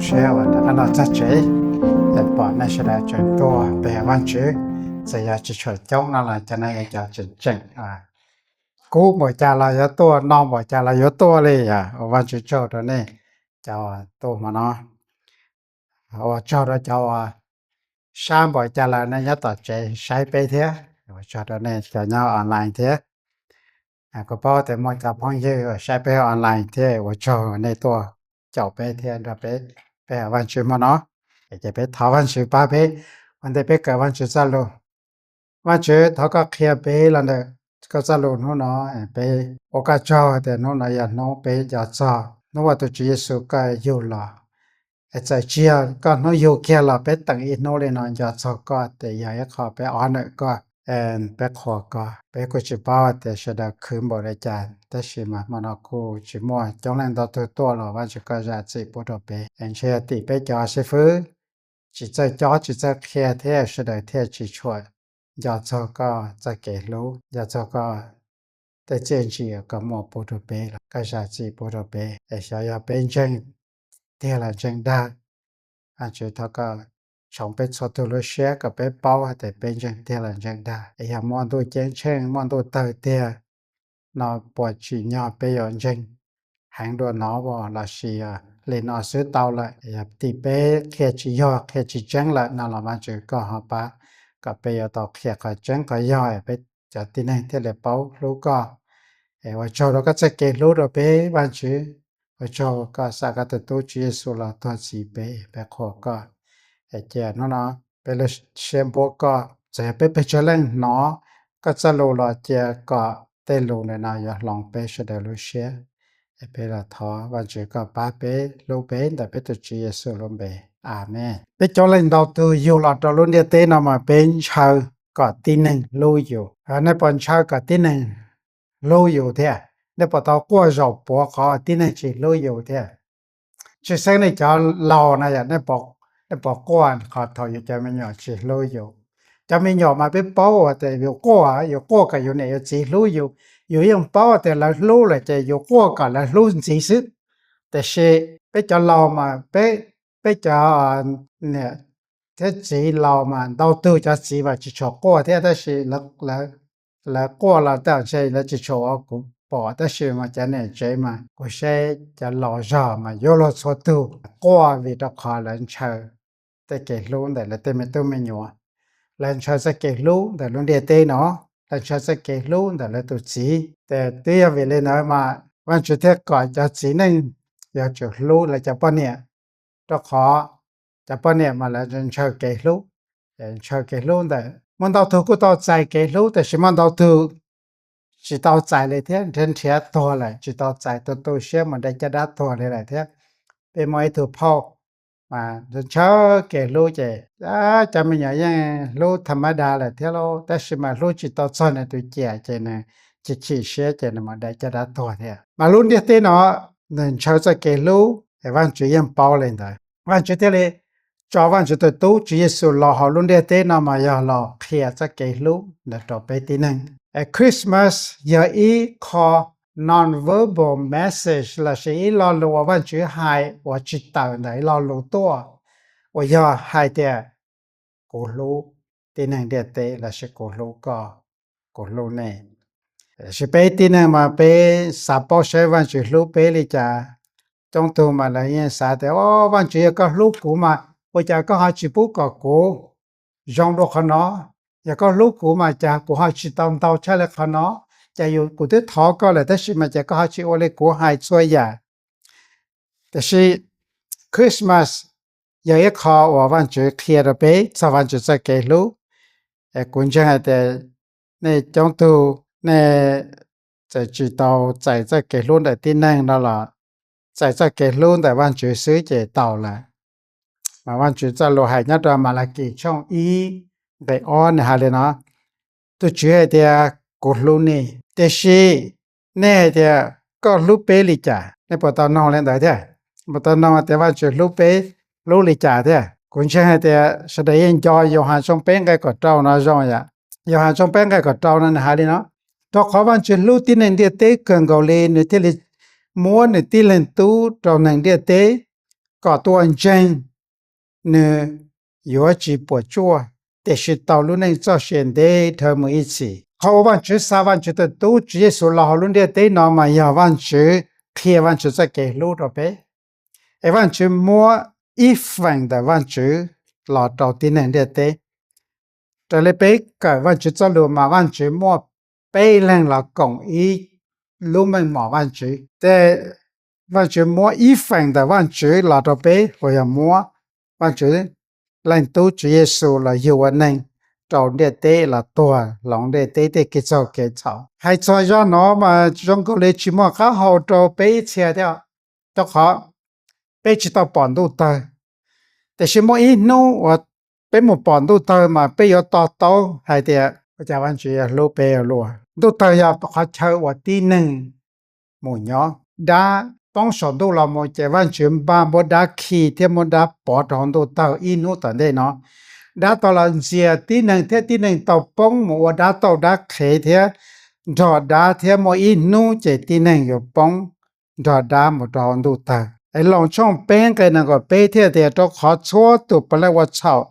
Siab uas rov qab los txog tsev, pom nej sawv daws tseem tuaj pe Vajtswv, txawm yog tsis tshua coob no los cov no yog cov tseem tseem kub npaum cas los yuav tuaj, no npaum cas los yuav tuaj li. Ua Vajtswv tsaug rau nej cov tuaj hmo no. Ua tsaug rau cov uas sab npaum cas los nej nyob tom tsev saib peb thiab. Ua tsaug rau nej cov nyob online thiab. Kuv paub tias muaj cov phooj ywg uas saib peb online thiab, ua tsaug nej tuaj caum peb thiab nrog peb pe Vajtswv hmo no. Ces peb thov Vajtswv pab peb ua ntej peb kawm Vajtswv txoj lus. Vajtswv, thov koj qhia peb los ntawm koj txoj lus hnub no. Peb ua koj tsaug tias hnub no yog hnub peb nco txog hnub uas tus Tswv Yexus koj yug los. Es txawm tsis yog koj hnub yug kiag los peb teem ib hnub li no nco txog koj tias yog ib qho peb honor koj, peb qhuas koj. Peb kuj tsis paub tias sawv daws khwv npaum li cas, tab sis mas hmo no kuj tsis muaj coob leej ntau tug tuaj los Vajtswv koj zam txim pub rau peb. Es ntshe yog tim peb cov xib fwb tsis txawj cob tsis txawj qhia thiab sawv daws thiaj tsis tshua nco txog koj txoj kev hlub, nco txog koj tej txiaj ntsig uas koj muaj pub rau peb los koj zam txim pub rau peb. Es xyov yog peb ntseeg tiag los ntseeg dag. Vajtswv, thov koj tshoov peb txhua tus lub siab kom peb paub hais tias peb ntseeg tiag los ntseeg dag. Es yog muaj ntuj ceeb tsheej muaj ntuj tawg tiag no puas tsim nyog peb yuav ntseeg heev dua no los sis yog li no xwb tau lawm? Yog tim peb qhia tsis yog qhia tsis tseeb lawm no los Vajtswv koj ho pab kom peb yuav tau qhia qhov tseeb qhov yog es peb cov tib neeg thiaj li paub hlub koj. Es ua tsaug rau koj txoj kev hlub rau peb Vajtswv. Ua tsaug koj xa koj tus tub Tswv Yexus los tuag txhiv peb, peb qhuas koj. Es cia hnub no peb lub siab npuab koj, txawm yog peb pes tsawg leej hnov koj txoj lus los cia kom tej lus ntawm no yuav hloov peb sawv daws lub siab. Es peb los thov Vajtswv koj pab peb hlub peb ntawm peb tus Tswv Yexus lub npe. Amees. Peb coob leej ntau tug yug los rau lub ntiaj teb no mas peb ntshaw kom tib neeg hlub yus. Nej puas ntshaw kom tib neeg hlub yus thiab? Nej puas tau quaj zaum puav qhov tib neeg tsis hlub yus thiab? Tshwj xeeb nej cov laus no yom, nej puas quaj qhov thaum yus cov me nyuam tsis hlub yus? Cov me nyuam mas peb paub tias yus quaj, yus quaj kom yus niam yus txiv hlub yus, yus yeej paub tias lawv hlub lawm ces yus quaj kom lawv hlub ntxiv xwb. Tiam sis peb cov laus mas peb, peb cov niam thiab txiv laus mas ntau tug cov txiv mas tsis tshua quaj thiab, tab sis lawv quaj los tej ntshe lawv tsis tshua ua kuv pom, tab sis mas cov niam tsev mas kuv saib cov laus zog mas yuav luag txhua tug quaj vim rau qhov lawv ntshaw txoj kev hlub ntawm lawv tej me tub me nyuam. Lawv ntshaw txoj kev hlub ntawm lub ntiaj teb no, lawv ntshaw txoj kev hlub ntawm lawv tus txiv. Ces twb yog vim li ntawd mas Vajtswv thiaj kom cov txiv neej yuav tsum hlub lawv cov poj niam, rau qhov cov poj niam mas lawv ntshaw kev hlub. Ntshaw kev hlub ntawm, muaj ntau tug kuj tau txais kev hlub, tab sis muaj ntau tug tsis tau txais li thiab, nrhiav nrhiav tuag lawm tsis tau txais, tu tu siab mus de caj dab tuag li lawm thiab. Peb muaj ib tug phauj mas ntshaw kev hlub ces cov me nyuam yeej hlub tham ma da lawm thiab lauj, tab sis mas hlub tsis tau txog nws tus ciam ces nws chim chim siab ces nws mus de caj dab tuag thiab. Mas lub ntiaj teb no nws ntshaw txoj kev hlub es Vajtswv yeej paub li ntawd. Vajtswv thiaj li tso Vajtswv tus tub Tswv Yexus los hauv lub ntiaj teb no mas yog los qhia txoj kev hlub ntawd rau peb tib neeg. Es Christmas yog ib qho non-verbal message lossis ib lo lus uas Vajtswv hais uas tsis tawm ntawm ib lo lus tuaj, uas yog hais tias kuv hlub tib neeg ntiaj teb lossis kuv hlub koj, kuv hlub nej. Tab sis peb tib neeg mas peb xav paub saib Vajtswv hlub peb li cas. Coob tug mas lawv yeej xav tias, o, Vajtswv, yog koj hlub kuv mas ua cas koj ho tsis pub kom kuv zoo dua qhov no? Yog koj hlub kuv mas cas kuv ho tsis tau ntau tshaj li qhov no? Cas kuv twb thov koj lawm tab sis mas cas koj ho tsis ua li kuv hais txhua yam? Tab sis Christmas yog ib qho uas Vajtswv qhia rau peb txog Vajtswv txoj kev hlub. Es kuv ntseeg hais tias nej coob tug nej txawm tsis tau txais txoj kev hlub ntawm tib neeg no los txais txoj kev hlub ntawm Vajtswv xwb ces tau lawm. Mas Vajtswv txoj lus hais nyob rau Malakis tshooj ib nqe ob nws hais li no: Tus Tswv hais tias, kuv hlub nej, tiam sis nej hais tias, koj hlub peb li cas? Nej puas tau noog li ntawd thiab? Puas tau noog tias Vajtswv hlub peb hlub li cas thiab? Kuv ntseeg hais tias sawv daws yeej nco Yauhas tshooj peb nqe kaum rau no zoo yom. Yauhas tshooj peb nqe kaum rau no nws hais li no: Rau qhov Vajtswv hlub tib neeg ntiaj teb kawg nkaus li, nws thiaj li muab nws tib leeg tub rau neeg ntiaj teb. kom tus uas ntseeg nws yuav tsis puas tsuaj, tiam sis tau lub neej txoj sia ntev dhawv mus ib txhis. Qhov uas Vajtswv xa Vajtswv tus tub Tswv Yexus los hauv lub ntiaj teb no mas yog Vajtswv qhia Vajtswv txoj kev hlub rau peb, es Vajtswv muab ib feem ntawm Vajtswv los rau tib neeg ntiaj teb. Raws li peb kawm Vajtswv txoj lus mas Vajtswv muaj peb leeg los koom ib lub meej mom Vajtswv. Ces Vajtswv muab ib feem ntawm Vajtswv los rau peb uas yog muab Vajtswv Leej Tub Tswv Yexus los yug ua neeg rau ntiaj teb los tuag hloov ntiaj teb tej kev txaug kev txhaum. Hais txog zaj no mas zoo nkaus li tsis muaj qab hau rau peb ib txhia thiab, rau qhov peb tsis tau pom ntuj tawg. Tiam sis muaj ib hnub uas peb mus pom ntuj tawg mas peb yuav to taub hais tias ua cas Vajtswv yuav hlub peb ua luaj. Ntuj tawg yog qhov chaw uas tib neeg mus nyob. Dab poob saum ntuj los mus ces Vajtswv npaj muab dab khi thiab muab dab pov rau hauv ntuj tawg ib hnub tom ntej no. Dab tau los ntxias tib neeg thiab tib neeg tau poob mus ua dab tauj dab qhev thiab nrog dab, thiab muaj ib hnub ces tib neeg yuav poob nrog dab mus rau hauv ntuj tawg. Es Loos tshooj peb nqe nees nkaum peb thiaj tias, rau qhov txhua tus puav leej ua txhaum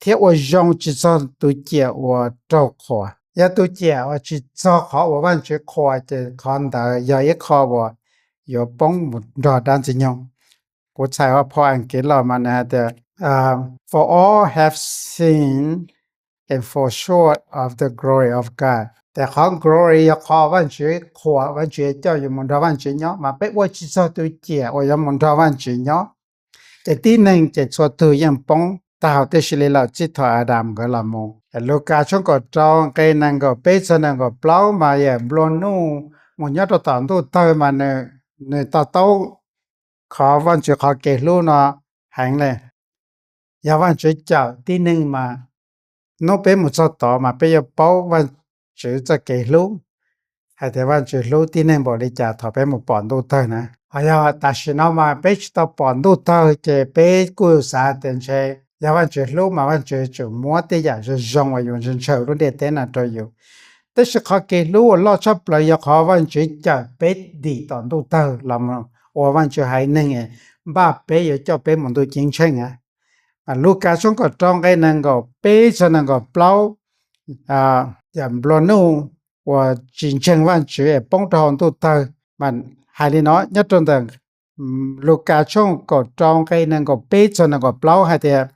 thiab ua zoo tsis txog tus ciam uas raug qhuas. Yog tus ciam uas tsis txog qhov uas Vajtswv qhuas ces qhov ntawd yog ib qho uas yuav poob mus nrog dab ntxwg nyoog. Kuv txhais hauv phau Askiv los mas nws hais tias, for all have sinned and fall short of the glory of God. Ces qhov glory yog qhov Vajtswv qhuas, Vajtswv coj yus mus nrog Vajtswv nyob, mas peb ua tsis txog tus ciam uas yuav mus nrog Vajtswv nyob. Ces tib neeg ces txhua tug yeej poob tag huv tib si li lawm txij thaum Adas nkawd los mus. Lukas tshooj kaum rau nqe nees nkaum peb txog nees nkaum plaub mas yawm nplua nuj mus nyob rau tom ntuj tawg mas nws to taub qhov Vajtswv qhov kev hlub no heev li. Yog Vajtswv cawm tib neeg mas hnub peb mus txog tod mas peb yuav paub Vajtswv txoj kev hlub, hais tias Vajtswv hlub tib neeg npaum li cas thaum peb mus pom ntuj tawg na. Ho yog tam sim no mas peb tsis tau pom ntuj tawg ces peb kuj xav tias ntshe yog Vajtswv hlub mas Vajtswv tsum muab tej yam zoo zoo uas yus ntshaw ntshaw lub ntiaj teb no rau yus. Tab sis qhov kev hlub uas loj tshaj plaws yog qhov Vajtswv cawm peb dim tom ntuj tawg los mus ua Vajtswv haiv neeg, npaj peb yuav coj peb mus ntuj ceeb tsheej. Lukas tshooj kaum rau nqe nees nkaum peb txog nees nkaum plaub, yawm nplua nuj uas tsis ntseeg Vajtswv es poob rau hauv ntuj tawg. Mas hais li no nyob rau ntawm Lukas tshooj kaum rau nqe nees nkaum peb txog nees nkaum plaub hais tias,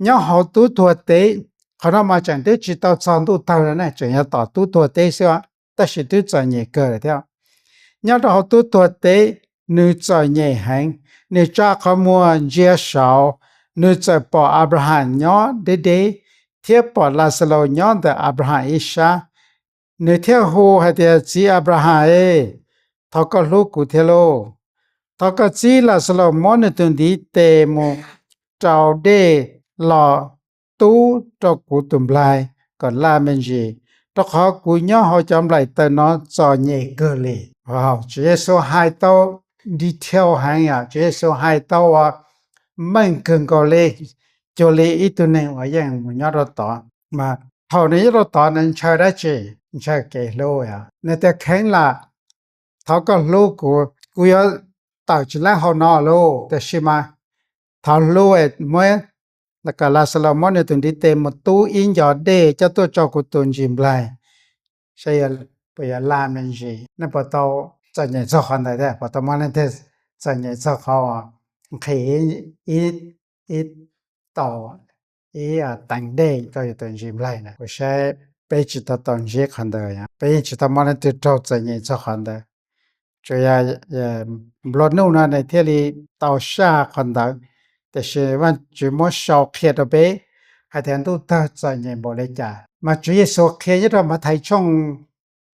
nyob hauv tub tuag teb, qhov no mas tseem twb tsis tau txog ntuj tawg no ne, tseem yog tom tub tuag teb xwb, tab sis twb txom nyem kawg lawm thiab. Nyob rau hauv tub tuag teb, nws txom nyem heev, nws tsa qhov muag ntsia saud, nws txawm pom Anplaham nyob deb deb, thiab pom Laxalus nyob ntawm Anplaham ib sab. Nws thiaj hu hais tias, txiv Anplaham es, thov koj hlub kuv thiab lauj. Thov koj txib Laxalus muab nws tus ntiv tes mus rau dej los tub rau kuv tus nplaig kom laj me ntsis, rau qhov kuv nyob hauv cov nplaim taws no txom nyem kawg li. Tswv Yexus hais tau detail heev, Tswv Yexus hais tau meej kawg nkaus li, cuag li ib tug neeg uas yeej mus nyob rau tod. Mas thaum nws nyob rau tod nws ntshaw dab tsi? Ntshaw kev hlub. Nws tias, kheev lam, thov koj hlub kuv, kuv yuav tawm tsis laib hauv no lauj, tiam sis mas thov hlub muab, kom Laxalus muab nws tus ntiv tes mus tub ib nco dej coj tuaj tso kuv tus ntsis nplaig, saib puas yuav laj me ntsis. Nej puas tau txom nyem txog qhov ntawd thiab? Puas tau muaj leej twg txom nyem txog qhov uas nqhis ib tau ib teev dej rau yus tus ntsis nplaig na? Kuv saib peb tsis tau tau ntsib qhov ntawd, peb yeej tsis tau muaj leej twg raug txom nyem txog qhov ntawd. Tsuas yog nplua nuj no nws thiaj li tau saj qhov ntawd. Tiam sis Vajtswv muab sau qhia rau peb hais tias ntuj tawg txom nyem npaum li cas. Mas Tswv Yexus qhia nyob rau Mathais tshooj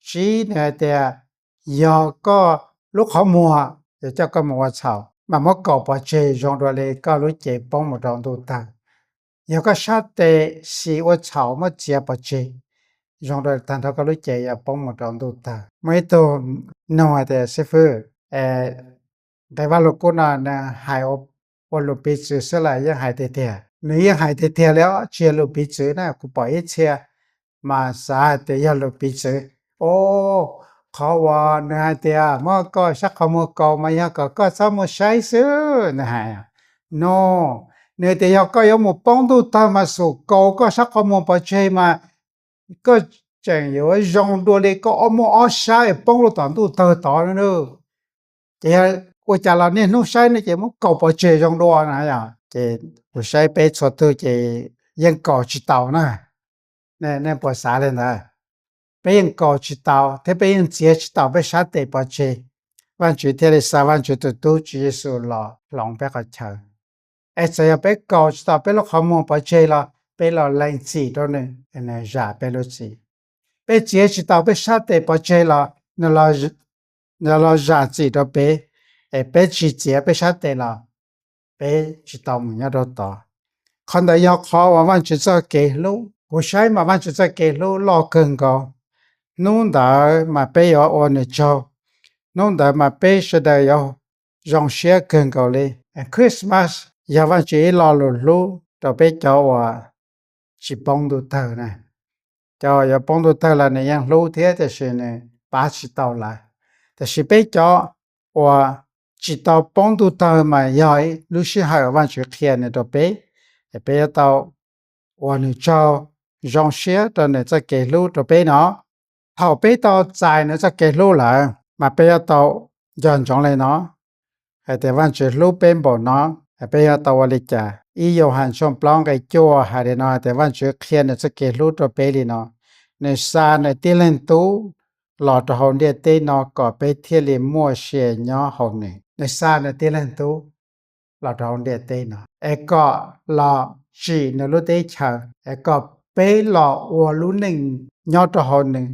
tsib nws hais tias, yog koj lub qhov muag yuav coj koj mus ua txhaum, mas muab kaus pov tseg zoo dua li koj lub cev poob mus rau ntuj tawg. Yog koj sab tes xis ua txhaum muab txiav pov tseg, zoo dua tag nrho koj lub cev yuav poob mus rau ntuj tawg. Muaj ib tug nug hais tias, xib fwb, nqe Vaj Lug Kub no nws hais ua lus piv txwv xwb los yeej hais tiag tiag? Nws yeej hais tiag tiag li os, tsis yog lus piv txwv na, kuv pom ib txhia mas xav hais tias yog lus piv txwv. O, qhov uas nws hais tias muab koj sab qhov muag kaus mas yog kom koj txhob mus saib xwb, nws hais. No, nws tias yog koj yuav mus poob ntuj tawg mas xum kaus koj sab qhov muag pov tseg mas koj tseem yuav zoo dua li koj muaj ob sab es poob lub tom ntuj tawg tod na. Ces yog ua cas los niaj hnub saib ne ces muab kaus pov tseg zoo dua na yom. Ces kuv saib peb txhua tug ces yeej kaus tsis taus na. Nej puas xav li ntawd? Peb yeej kaus tsis taus thiab peb yeej txiav tsis taus peb sab tes pov tseg. Vajtswv thiaj li xa Vajtswv tus tub Tswv Yexus los hloov peb qhov chaw. Es txawm yog peb kaus tsis taus peb lub qhov muag pov tseg los peb los lees txim rau nws, nws zam peb lub txim. Peb txiav tsis taus peb sab tes pov tseg los nws los zam txim rau peb. Es peb tsis txiav peb sab tes los peb tsis tau mus nyob rau tod. Qhov ntawd yog qhov uas Vajtswv txoj kev hlub. Kuv saib mas Vajtswv txoj kev hlub loj kawg nkaus. Hnub ntawd mas peb yuav ua nws tsaug. Hnub ntawd mas peb sawv daws yuav zoo siab kawg nkaus li. Christmas yog Vajtswv ib lo lus hlub rau peb cov uas tsis poob ntuj tawg na. Cov uas yuav poob ntuj tawg los nws yeej hlub thiab tiam sis nws pab tsis tau lawv. Tiam sis peb cov uas tsis tau poob ntuj tawg mas yog lub sij hawm Vajtswv qhia nws rau peb, es peb yuav tau ua nws tsaug, zoo siab rau nws txoj kev hlub rau peb no. Thaum peb tau txais nws txoj kev hlub lawm mas peb yuav tau nco ntsoov li no, hais tias Vajtswv hlub peb npaum no. Peb yuav tau ua li cas? Ib Yauhas tshooj plaub nqe cuaj hais li no hais tias Vajtswv qhia nws txoj kev hlub rau peb li no: Nws xa nws tib leeg tub los rau hauv ntiaj teb no kom peb thiaj li muaj sia nyob hauv nws. Nws xa nws tib leeg tub los rau hauv ntiaj teb no es kom los tsim nws lub teb chaws, es kom peb los ua lub neej nyob rau hauv nws,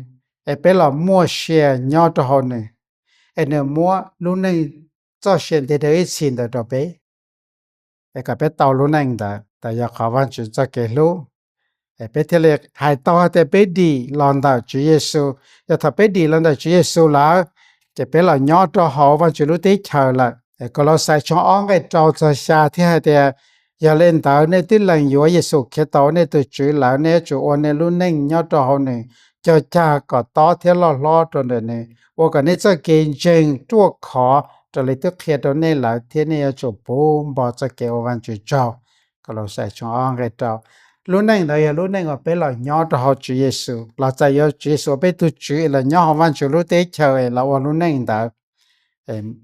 es peb los muaj sia nyob rau hauv nws, es nws muab lub neej txoj sia ntev dhawv ib txhis ntawd rau peb, es kom peb tau lub neej ntawd. Ntawd yog qhov Vajtswv txoj kev hlub. Es peb thiaj li hais tau hais tias peb dim los ntawm Tswv Yexus. Yog thaum peb dim los ntawm Tswv Yexus lawm, ces peb los nyob rau hauv Vajtswv lub teb chaws lawm. Kolauxais tshooj ob nqe rau txog xya thiaj hais tias, yog li ntawd nej twb lees yuav Yexus Khetos nej tus Tswv lawm, nej yuav tsum ua nej lub neej nyob rau hauv nws, cog cag kom tob thiab loj hlob rau ntawm nws, ua kom nej txoj kev ntseeg ruaj khov raws li twb qhia rau nej lawm, thiab nej yuav tsum puv npo txoj kev ua Vajtswv tsaug. Kolauxais tshooj ob nqe rau. Lub neej ntawd yog lub neej uas peb los nyob rau hauv Tswv Yexus, los txais yuav Tswv Yexus ua peb tus Tswv es los nyob hauv Vajtswv lub teb chaws es los ua lub neej ntawd.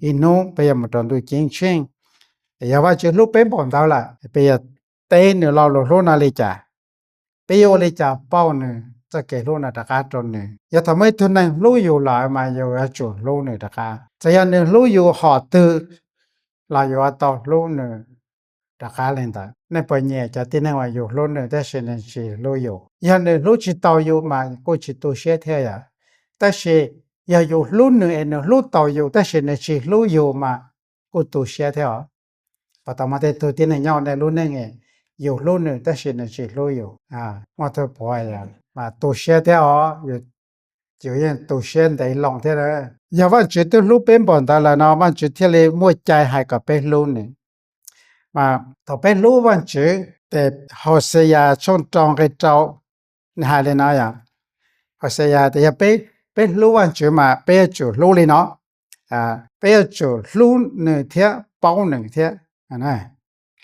Ib hnub peb yuav mus rau ntuj ceeb tsheej. Yog Vajtswv hlub peb npaum ntawd lawm, peb yuav teb nws lo lus hlub no li cas? Peb yuav ua li cas pauj nws txoj kev hlub no rov qab rau nws? Yog thaum muaj ib tug neeg hlub yus lawm mas yus yuav tsum hlub nws rov qab. Txawm yog nws hlub yus hom twg los yuav tau hlub nws rov qab li ntawd. Nej puas nyiam cov tib neeg uas yus hlub nws tab sis nws tsis hlub yus? Yog nws hlub tsis tau yus mas kuj tsis tu siab thiab yom. Tab sis yog yus hlub nws es nws hlub tau yus tab sis nws tsis hlub yus mas kuj tu siab thiab os. Puas tau muaj tej tug tib neeg nyob nej lub neej, yus hlub nws tab sis nws tsis hlub yus? Muaj tug puav mas tu siab thiab os. Yus yeej tu siab ntev loo thiab. Yog Vajtswv twb hlub peb npaum ntawd lawm no Vajtswv thiaj li muaj cai hais kom peb hlub nws. Mas thaum peb hlub Vajtswv, ces Hauxeyas tshooj rau nqe rau nws hais li no yom. Hauxeyas tias yog peb, peb hlub Vajtswv mas peb yuav tsum hlub li no. Peb yuav tsum hlub nws thiab paub nws thiab.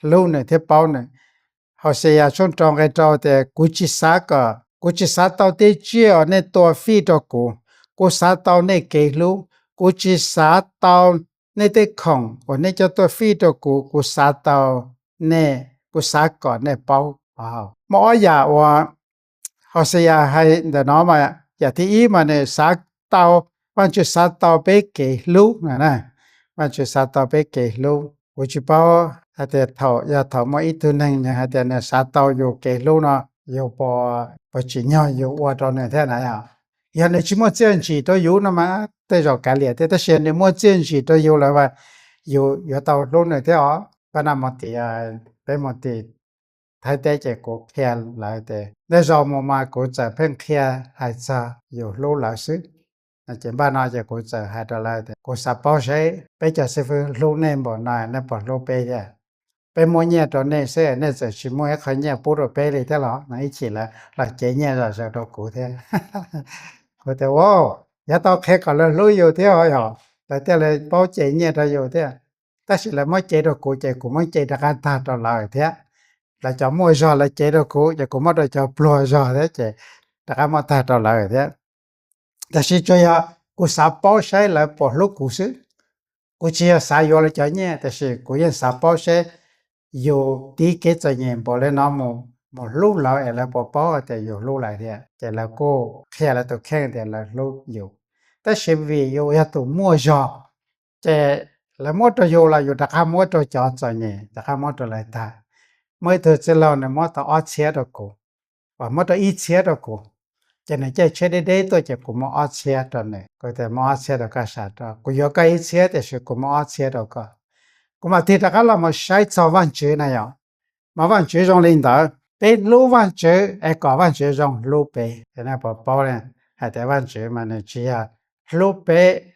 Hlub nws thiab paub nws. Hauxeyas tshooj rau nqe rau tias, kuv tsis xav kom, kuv tsis xav tau tej tsiaj uas nej tua fij rau kuv, kuv xav tau nej kev hlub. Kuv tsis xav tau nej tej khoom uas nej coj tuaj fij rau kuv, kuv xav tau nej, kuv xav kom nej paub. Muaj ob yam uas Hauxeyas hais ntawm no mas yam thib ib mas nws xav tau, Vajtswv xav tau peb kev hlub na. Vajtswv xav tau peb kev hlub. Kuv tsis paub hais tias thaum, yog thaum muaj ib tug neeg nws hais tias nws xav tau yus kev hlub no, yus puas, puas tsim nyog yus ua rau nws thiab na yom? Yog nws tsis muaj txiaj ntsim rau yus no mas tej zaum kav liam thiab, tab sis nws muaj txiaj ntsim rau yus lawm mas yus yuav tau hlub nws thiab os. Pab naj mus tim, peb mus tim Thaib teb ces kuv qhia lawv tias, tej zaum mus mas kuv txawm pheej qhia hais txog yus hlub lawv xwb. Ces npaj no ces kuv txawm hais rau lawv tias, kuv xav paub seb peb cov xib fwb hlub nej npaum no nej puas hlub peb thiab? Peb muab nyiaj rau nej xwb nej txawm tsis muaj ib qho nyiaj pub rau peb li thiab los? No ib chim lawv los cev nyiaj zom zaws rau kuv thiab. Kuv tias, ua, yuav tau qhia kom lawv hlub yus thiab os yom, lawv thiaj li paub cev nyiaj rau yus thiab. tab sis lawv muab cev rau kuv ces kuv muab cev rov qab tag rau lawv thiab. Lawv cov muaj zog lawv cev rau kuv ces kuv muab rau cov pluag zog thiab ces rov qab muab tag rau lawv thiab. Tab sis tsuas yog kuv xav paub saib lawv puas hlub kuv xwb. Kuv tsis yog xav yuav lawv cov nyiaj, tab sis kuv yeej xav paub saib yus tiv kev txom nyem npaum li no mus hlub lawv es lawv puas paub tias yus hlub lawv thiab. Ces lawv kuj qhia lawv tus kheej tias lawv hlub yus. Tab sis vim yus yog tus muaj zog, ces lawv muab rau yus los yus rov qab muab rau cov txom nyem, rov qab muab rau lawv tag. Muaj ib tug txwj laug nws muab tau ob txhiab rau kuv, uas muab rau ib txhiab rau kuv, ces nws caij tsheb deb deb tuaj ces kuv muab ob txhiab rau nws. Kuv tias muab ob txhiab rau koj, kuv yuav koj ib txhiab tiam sis kuv muab ob txhiab rau koj. Kuv mam tig rov qab los mus saib txog Vajtswv na yom. Mas Vajtswv zoo li ntawd, peb hlub Vajtswv es kom Vajtswv zoo hlub peb. Ces nej puas paub hais tias Vajtswv mas nws tsis yog hlub peb,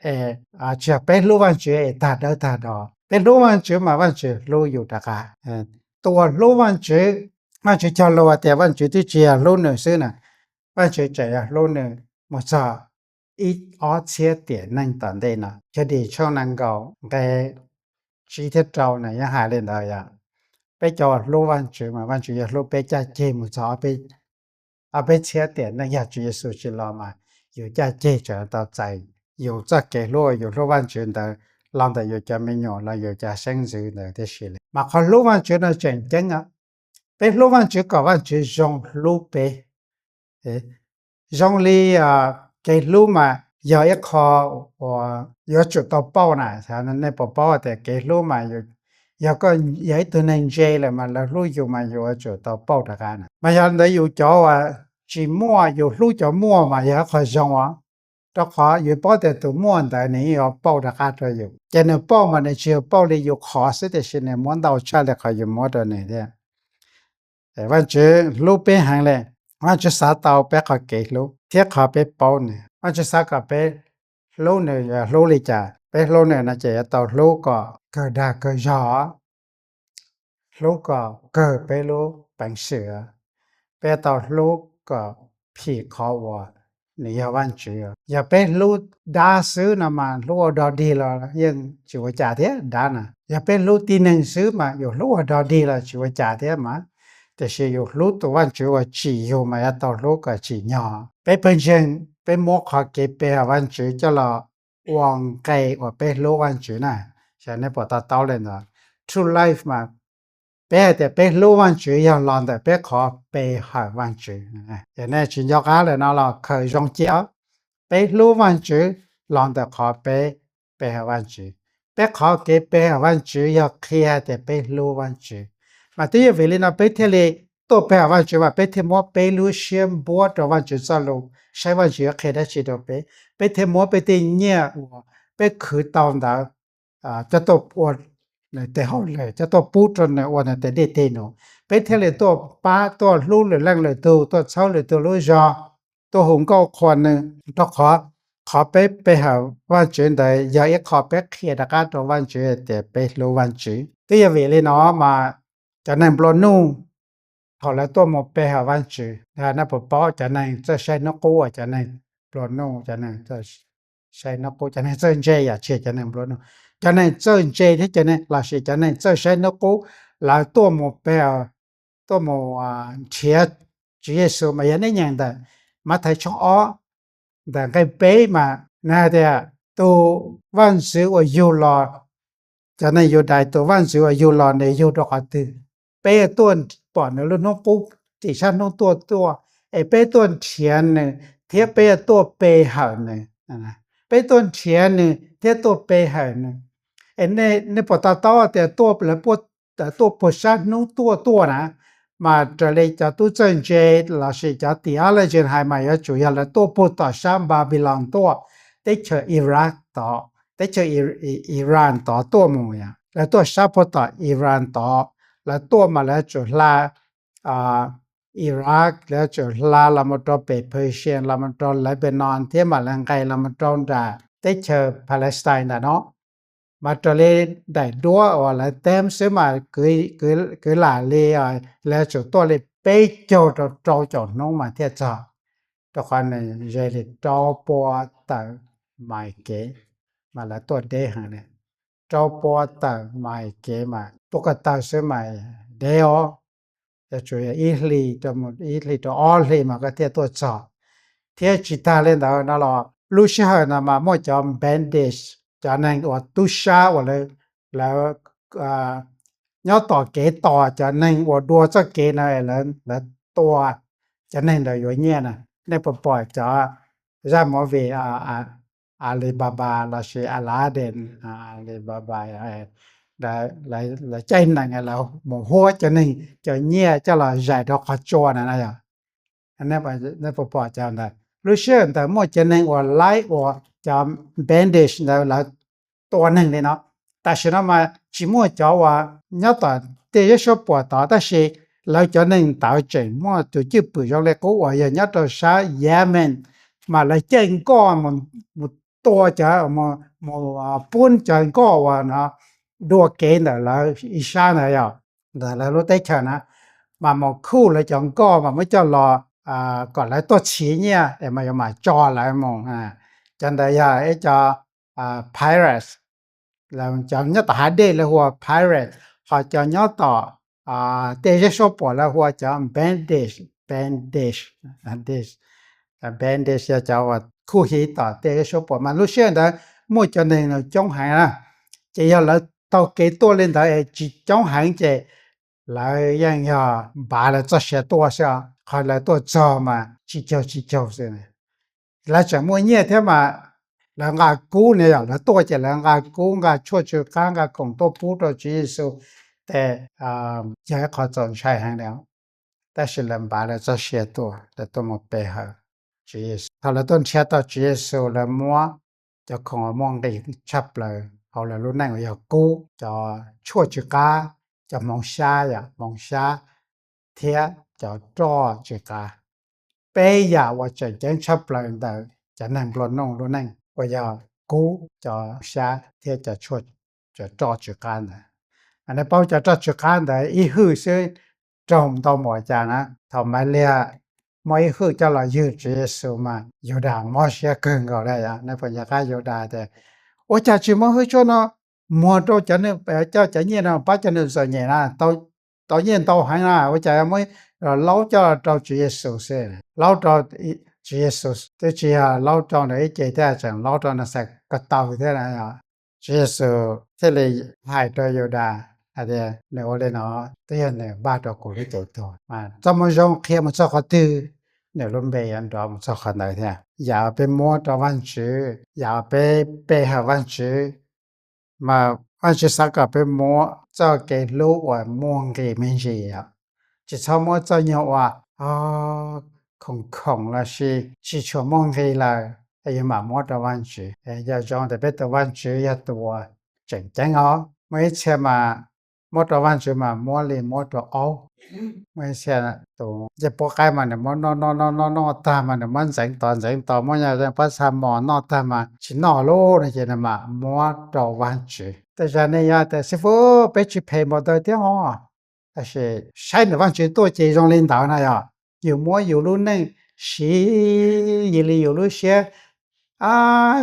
tsis yog peb hlub Vajtswv es tag dawb tag do. Peb hlub Vajtswv mas Vajtswv hlub yus rov qab. Tus uas hlub Vajtswv, Vajtswv cog lus tias Vajtswv twb tsis yog hlub nws xwb na, Vajtswv tseem yog hlub nws mus txog ib ob txhiab tiam neeg tom ntej no. Chaw dis tshooj nees nkaum nqe tsib thiab rau na yeej hais li ntawd yom. Peb cov uas hlub Vajtswv mas Vajtswv yuav hlub peb caj ceg mus txog ob peb txhiab tiam neeg, yog Tswv Yexus tsis los mas yus caj ceg tseem tau txais yus txoj kev hlub uas yus hlub Vajtswv ntawd los ntawm yus cov me nyuam los yus cov xeeb ntxwv ntawd tib si li. Mas qhov hlub Vajtswv no tseem ceeb os. Peb hlub Vajtswv kom Vajtswv zoo hlub peb. Zoo li kev hlub mas yog ib qho uas yuav tsum tau pauj na. Nej puas paub tias kev hlub mas yog koj yog ib tug neeg ntse lawm mas lawv hlub yus mas yus yuav tsum tau pauj rov qab na. Mas yog li ntawd yus cov uas tsis muaj yus hlub cov muaj mas yog ib qho zoo os, rau qhov yus paub tias tus muaj ntawd nws yeej yuav pauj rov qab rau yus. Ces nws pauj mas nws tsis yog pauj li yus qhov xwb tiam sis nws muab ntau tshaj li qhov yus muab rau nws thiab. Vajtswv hlub peb heev li. Vajtswv xav tau peb qhov kev hlub thiab qhov peb paub nws. Vajtswv xav kom peb hlub nws yuav hlub li cas? Peb hlub nws no ces yuav tau hlub kom kawg dag kawg zog, hlub kom kawg peb lub peev xwm. Peb yuav tau hlub kom phim qhov uas nws yog Vajtswv. Yog peb hlub dab xwb no mas hlub ua dog dig los yeej tsis ua cas thiab dab na. Yog peb hlub tib neeg xwb mas yus hlub ua dog dig los tsis ua cas thiab mas, tiam sis yus hlub tus Vajtswv uas tsim yus mas yuav tau hlub kom tsim nyog. Peb pawg ntseeg peb muab qhov kev pe hawm Vajtswv coj los ua nqe uas peb hlub Vajtswv na. Xyov nej puas to taub li ntawd. True life mas peb hais tias peb hlub Vajtswv yog los ntawm peb qhov pe hawm Vajtswv. Yog nej tsis nco qab lawm no los khaws zoo cia os. Peb hlub Vajtswv los ntawm qhov peb pe hawm Vajtswv. Peb qhov kev pe hawm Vajtswv yog qhia hais tias peb hlub Vajtswv. Mas twb yog vim li no peb thiaj li tuaj pe hawm Vajtswv mas peb thiaj muab peb lub siab npuab rau Vajtswv txoj lus saib Vajtswv yuav qhia dab tsi rau peb. Peb thiaj muab peb tej nyiaj uas peb khwv tau ntawd coj tuaj ua nws tes hauj lwm, coj tuaj pub rau nws ua nws tes dej tes num. Peb thiaj li tuaj pab tuaj hlub lwm leej lwm tug, tuaj txhawb lwm tug lub zog, tuaj hu nkauj qhuas nws, rau qhov qhov peb pe hawm Vajtswv ntawd yog ib qho peb qhia rov qab rau Vajtswv tias peb hlub Vajtswv. Twb yog vim li no mas cov neeg nplua nuj thaum lawv tuaj mus pe hawm Vajtswv, nej puas paub cov neeg txawj saib hnub qub uas cov neeg nplua nuj, cov neeg saib hnub qub, cov neeg txawj ntse, yam tsis yog cov neeg nplua nuj, cov neeg txawj ntse thiab cov neeg lossis cov neeg txawj saib hnub qub, lawv tuaj mus pe, tuaj mus nrhiav Tswv Yexus mas yog nej nyeem ntawm Mathais tshooj ob ntawm nqe peb mas nws hais tias tus vaj ntxwv uas yug los, cov neeg Yudais tus vaj ntxwv uas yug los nws yug rau qhov twg? Peb yuav tuaj pom nws lub hnub qub tim sab hnub tuaj tuaj, es peb tuaj nrhiav nws thiab peb yuav tuaj pe hawm nws. Peb tuaj nrhiav nws thiab tuaj pe hawm nws. Es nej puas to taub tias tuaj, lawv tuaj puag sab hnub tuaj tuaj na, mas raws li cov tub txawj ntse lossis cov theologian hais mas yuav tsum yog lawv tuaj puag tom sab Npanpiloos tuaj, teb chaws Iraq tod, teb chaws Iran tod tuaj mus yom. Lawv tuaj sab puag tom Iran tod, lawv tuaj mas lawv tsum hla Iraq, lawv tsum hla los mus rau pem Persia, los mus rau Lebanon thiab mam li nqes los mus rau nram teb chaws Palestine ntawm no. Mas raws li daim duab uas lawv teeb xwb mas kwv lam li lawv tsum tuaj li peb caug rau rau caum hnub mas thiaj txog, rau qhov nws ze li rau pua tawm mais kev, mas lawv tuaj deb heev li. rau pua tawm mas kev mas tuaj ko taw xwb mas dev os. Yuav tsum yog ib hlis rau ib hlis rau ob hlis mas koj thiaj tuaj txog. Thiab tsis tag li ntawd no los lub sij hawm no mas muaj cov bandage, cov neeg uas tub sab uas lawv nyob tom kev tos cov neeg uas dua txoj kev no, lawv tua cov neeg ntawd yuav nyiaj na. Nej puas pom cov zaj movie Alibaba lossis Aladdin, Alibaba, lawv caij nees lawv mus huab cov neeg cov nyiaj coj los zais rau qhov tsua na no yog. Nej puas pom cov ntawd? Lub sij hawm ntawd muaj cov neeg uas laib uas cov bandage ntawd lawv tua neeg li no. Tam sim no mas tsis muaj cov uas nyob tom tej zeb suab puam tod, tab sis lawv cov neeg ntawd tseem muaj tus cwj pwm zoo li qub uas yog nyob rau sab Yemen, mas lawv caij nkoj mus tua cov, mus pub cov nkoj uas no dua kev ntawm lawv ib sab ntawd yog, ntawm lawv lub teb chaws na, mas mus khuj lawv cov nkoj mas muab coj los kom lawv tuaj txhiv nyiaj es mas yuav mam tso lawv mus. Cov ntawd yog ib co pirates, cov nyob tom hav dej lawv hu ua pirate, ho cov nyob tom tej zeb suab puam lawv hu ua cov bandage, bandage, bandage yog cov uas khuj hiv tom tej zeb suab puam. Mas lub sij hawm ntawd muaj cov neeg no coob heev na, ces yog lawv taug kev tuaj li ntawd es tsis coob heev ces lawv yeej yog npav lawv txoj sia tuaj xwb os. Qhov lawv tuaj txog mas tsib caug tsib caug xwb. Lawv tseem muaj nyiaj thiab mas lawv nqa kub ne, yog lawv tuaj ces lawv nqa kub nqa tshuaj tsw qab nqa khoom tuaj pub rau Tswv Yexus, ces yog ib qho txaus ntshai heev li. Tab sis lawv npav lawv txoj sia tuaj, lawv tuaj mus pe hawm Tswv Yexus. Thaum lawv tuaj nrhiav tau Tswv Yexus, lawv muab cov khoom uas muaj nqis tshaj plaws hauv lawv lub neej uas yog kub, cov tshuaj tsw qab, cov hmoov xyab, yog hmoov xyab, thiab cov roj tsw qab. Peb yam uas tseem ceeb tshaj plaws ntawm cov neeg nplua nuj lub neej uas yog kub, cov xyab thiab cov tshuaj, cov roj tsw qab ntawd. Nej paub cov roj tsw qab ntawd ib hwj xwb raug ntau npaum cas na. Thaum Maivliag muab ib hwj coj los ywg Tswv Yexus mas Yudas mob siab kawg nkaus li. Nej puas nco qab Yudas tias, ua cas tsis muab hwj tshuaj no muag rau cov, coj cov nyiaj no pab cov neeg txom nyem na, tau nyiaj ntau heev na, ua cas muab laub coj rau Tswv Yexus xwb? Laub rau Tswv Yexus twb tsis yog laub rau nws ib ce thiab, tseem laub rau nws xaim ko taw thiab. Tswv Yexus thiaj li hais rau Yudas hais tias, nws ua li no twb yog nws npaj rau kuv lub cev tuag. Mas txoj moo zoo qhia mus txog qhov twg, nws lub npe yuav nrov mus txog qhov ntawd thiab. Yam uas peb muab rau Vajtswv, yam uas peb pe hawm Vajtswv, mas Vajtswv xav kom peb muab txoj kev hlub uas muaj nqis me ntsis os. Tsis txhob muab txoj nyuag uas khoom khoom lossis tsis tshua muaj nqis lawm es yuav mam muab rau Vajtswv. Yog zoo tias peb tus Vajtswv yog tus uas tseem ceeb os. Muaj ib txhia mas muab rau Vajtswv mas muab li muab rau aub. Muaj ib txhia tus ncej puab qaib mas nws muab noj noj noj noj noj tag mas nws muab ntxeev tod ntxeev tod, muab nyob pob txha mos noj tag mas tsis noj lawm no ces nws mam muab rau Vajtswv. Tej zaum nej yuav tias, xib fwb, peb tsis phem npaum ntawd thiab os. Tab sis saib nws Vajtswv tuaj ces zoo li ntawd na yog. Yus muab yus lub neej siv, yus li yus lub siab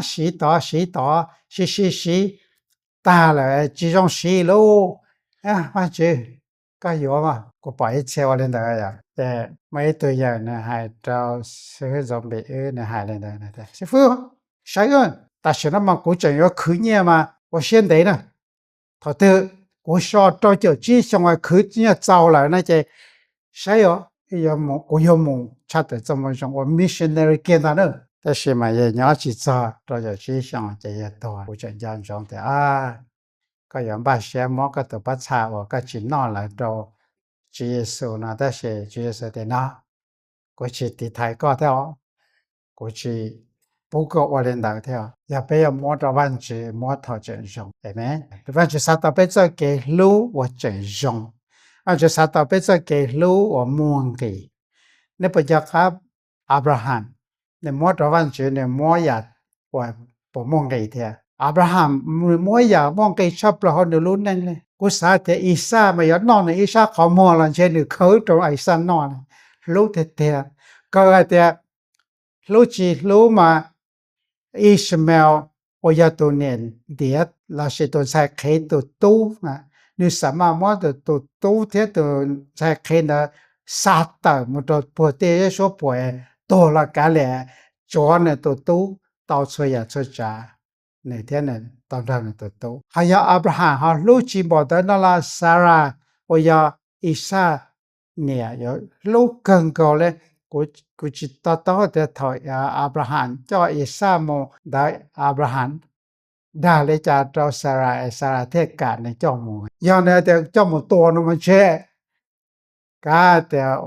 siv tod siv tod, siv siv siv tag lawm tsis zoo siv lauj. Vajtswv, koj yuav mas. Kuv pom ib txhia ua li ntawd yom. Ces muaj ib tug yawm nws hais rau xib fwb Ntxoov Npis wb, nws hais li ntawd, xib fwb, saib, tam sim no mas kuv tseem yuav khwv nyiaj mas ua siab ntev na. Thaum twg kuv so rau caum tsib xyoo khwv nyiaj txaus lawm no ces saib, kuv yuav mus tshaj tawm txoj moo zoo ua missionary kiag ntag na. Tab sis mas yog nyob tsis txog rau caum tsib xyoo ces yog tuag. Kuv tseem nco ntsoov tias koj yuav npaj siab muab koj tus pob txha uas koj tsis noj lawm rau Tswv Yexus no, tab sis Tswv Yexus tias no, kuv tsis tiv thaiv koj thiab os, kuv tsis pub koj ua li ntawd thiab. Yog peb yuav muab rau Vajtswv, muab thaum tseem zoo. Amen. Vajtswv xav tau peb txoj kev hlub uas tseem zoo. Vajtswv xav tau peb txoj kev hlub uas muaj nqis. Nej puas nco qab Abraham, nws muab rau Vajtswv nws muab yam uas puas muaj nqis thiab? Abraham nws muab yam muaj nqis tshaj plaws hauv nws lub neej li. Kuv xav tias Ixaj mas yuav noj nws ib sab qhov muag los ntshe nws khawb rau Ixaj noj li. Hlub tiag tiag. Kawg hais tias hlub tsis hlub mas Ishmael uas yog tus niam ntiav lossis tus ntxhais qhev tus tub, nws xav mas muab tus tub thiab tus ntxhais qhev ntawd xa tawm mus rau puag tej zeb suab puam, tuag los kav liam, tsuav nws tus tub tau txhua yam txhua tsav, nws thiab nws tau nrog nws tus tub. Ho yog Abraham ho hlub tsis npaum ntawd no los Xaras uas yog Ixaj niam yuav hlub kawg nkaus li. Kuv tsis to taub tias thaum Abraham coj Ixaj mus ntawd Abraham dag li cas rau Xaras es Xaras thiaj kam nws coj mus. Yog nws tias coj mus tua no mas ntshe kav tias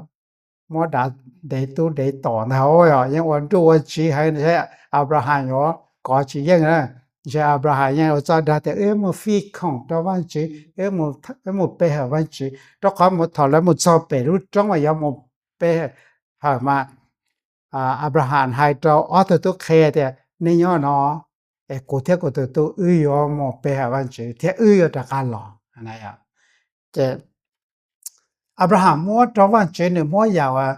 muab dav dev tub dev tom ntag, yeej ua nruj ua tsiv heev, ntshe Abraham yuav kov tsis yeej na. Ntshe Abraham yeej ua txoj dag tias wb mus fij khoom rau Vajtswv, wb mus pe hawm Vajtswv, rau qhov mus thaum lawv mus txog pem lub roob uas yuav mus pe hawm mas Abraham hais rau ob tug tub qhe tias nej nyob no es kuv thiab kuv tus tub wb yuav mus pe hawm Vajtswv thiab wb yuav rov qab los. Ces Abraham muab rau Vajtswv, nws muab yam uas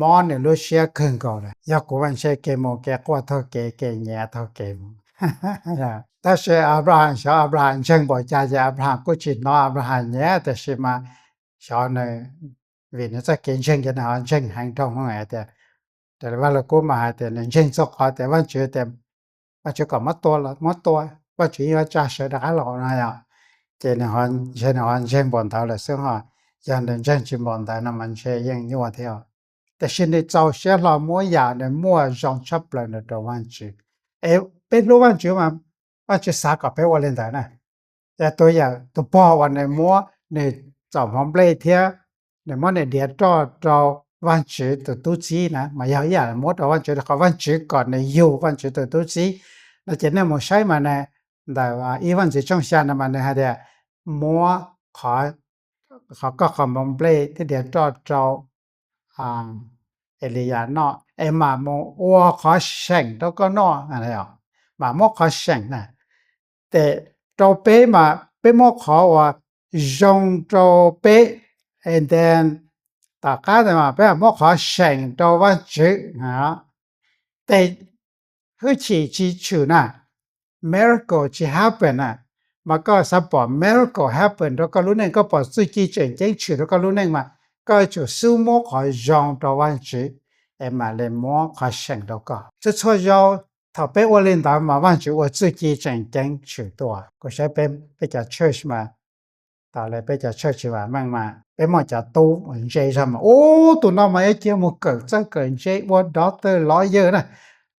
mob nws lub siab kawg nkaus lawm. Yog kuv mas ntshe kev mus kev quaj taug kev, kev nyiav taug kev mus. Tab sis Abraham xyov Abraham ntseeg npaum cas ces Abraham kuj tsis hnov Abraham nyiav, tiam sis mas xyov nws, vim nws txoj kev ntseeg ces nws ho ntseeg heev dhau hwv hais tias, raws li Vaj Lug Kub mas hais tias nws ntseeg txog qhov tias Vajtswv tias Vajtswv kom muab tua los muab tua, Vajtswv yuav tsa sawv rov qab los no yom. Ces nws ntshe nws ho ntseeg npaum ntawd lawm xwb ho, yog nws ntseeg tsis npaum ntawd no mas ntshe yeej nyuaj thiab. Tiam sis nws txaus siab hlo muab yam nws muaj zoo tshaj plaws ntawd rau Vajtswv. Es peb hlub Vajtswv mas Vajtswv xav kom peb ua li ntawd na. Yog tus yawm tus pog uas nws muab nws txoj hmoov nplej thiab nws muab nws diav roj rau Vajtswv tus tub txib na mas yog ib yam muab rau Vajtswv rau qhov Vajtswv kom nws yug Vajtswv tus tub txib no. Ces nej mus saib mas ntawm ib Vaj Ntxwv tshooj xya no mas nws hais tias muab qhov, qhov koj qhov hmoov nplej thiab diav roj rau Eliyas noj es mam mus ua qhov seem rau koj noj, mam muab qhov seem na. Ces rau peb mas peb muab qhov uas zoo rau peb, and then tom qab ntawd mas peb mam muab qhov seem rau Vajtswv. Ces hwj chim tsis tshwm na, miracle tsis happen na. Mas koj xav pom miracle happen rau koj lub neej, koj pom txuj ci tseem ceeb tshwm rau koj lub neej mas koj yuav tsum xub muab qhov zoo rau Vajtswv es mam li muab qhov seem rau koj. Txhua txhua zaus thaum peb ua li ntawd mas Vajtswv ua txuj ci tseem ceeb tshwm tuaj. Kuv saib peb cov church mas, tas li peb cov church tsis vam meej mas peb muaj cov tub ntse zog mas ub tus no mas ib cia mus kawm txawj kawm ntse ua doctor lawyer na.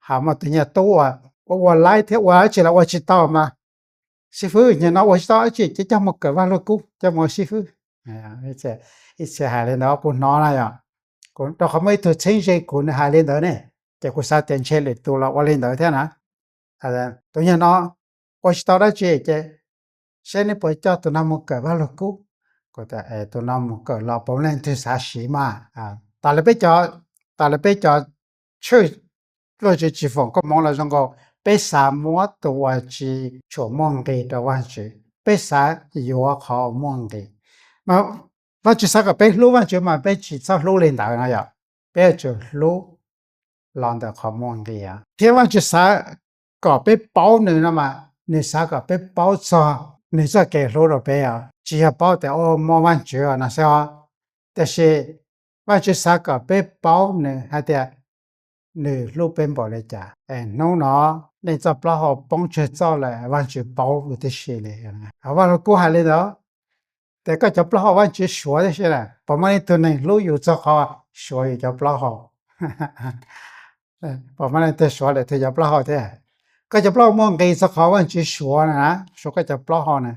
Ho muaj tus nyuag tub uas ua ua laib thiab ua dab tsi los ua tsis tau mas xib fwb, nyuag no ua tsis tau dab tsi ces coj mus kawm Vaj Lug Kub, coj mus ua xib fwb. Ib txhia hais li ntawd kuv hnov na yom. Rau qhov muaj ib tug txheeb ze kuv nws hais li ntawd ne, ces kuv xav tias ntshe lwm tus los ua li ntawd thiab na. Tus nyuag no ua tsis tau dab tsi ces seb neb puas coj tus no mus kawm Vaj Lug Kub. Kuv tias tus no mus kawm los puav leej twg xav siv mas. Tas li peb cov, tas li peb cov church, Vajtswv tsis foom koob hmoov los zoo nkaus peb xav muab tus uas tsis tshua muaj nqis rau Vajtswv, peb xav yuav qhov uas muaj nqis. Mas Vajtswv xav kom peb hlub Vajtswv mas peb tsis txhob hlub li ntawd no yom. Peb yuav tsum hlub los ntawm qhov muaj nqis. Thiab Vajtswv xav kom peb paub nws no mas nws xav kom peb paub txog nws txoj kev hlub rau peb os, tsis yog paub tias muaj Vajtswv no xwb os. Tiam sis Vajtswv xav kom peb paub nws hais tias nws hlub peb npaum li cas. Es hnub no nej txoj plaub hau poob tsawg txoj lawm Vajtswv paub tib si li. Vaj Lug Kub hais li ntawd, tias koj cov plaub hau Vajtswv suav tib si na. Puas muaj leej twg neeg hlub yus txog qhov suav yus cov plaub hau? Puas muaj leej twg suav lwm tus cov plaub hau thiab? Koj cov plaub hau muaj nqis txog qhov Vajtswv suav na, suav koj cov plaub hau na.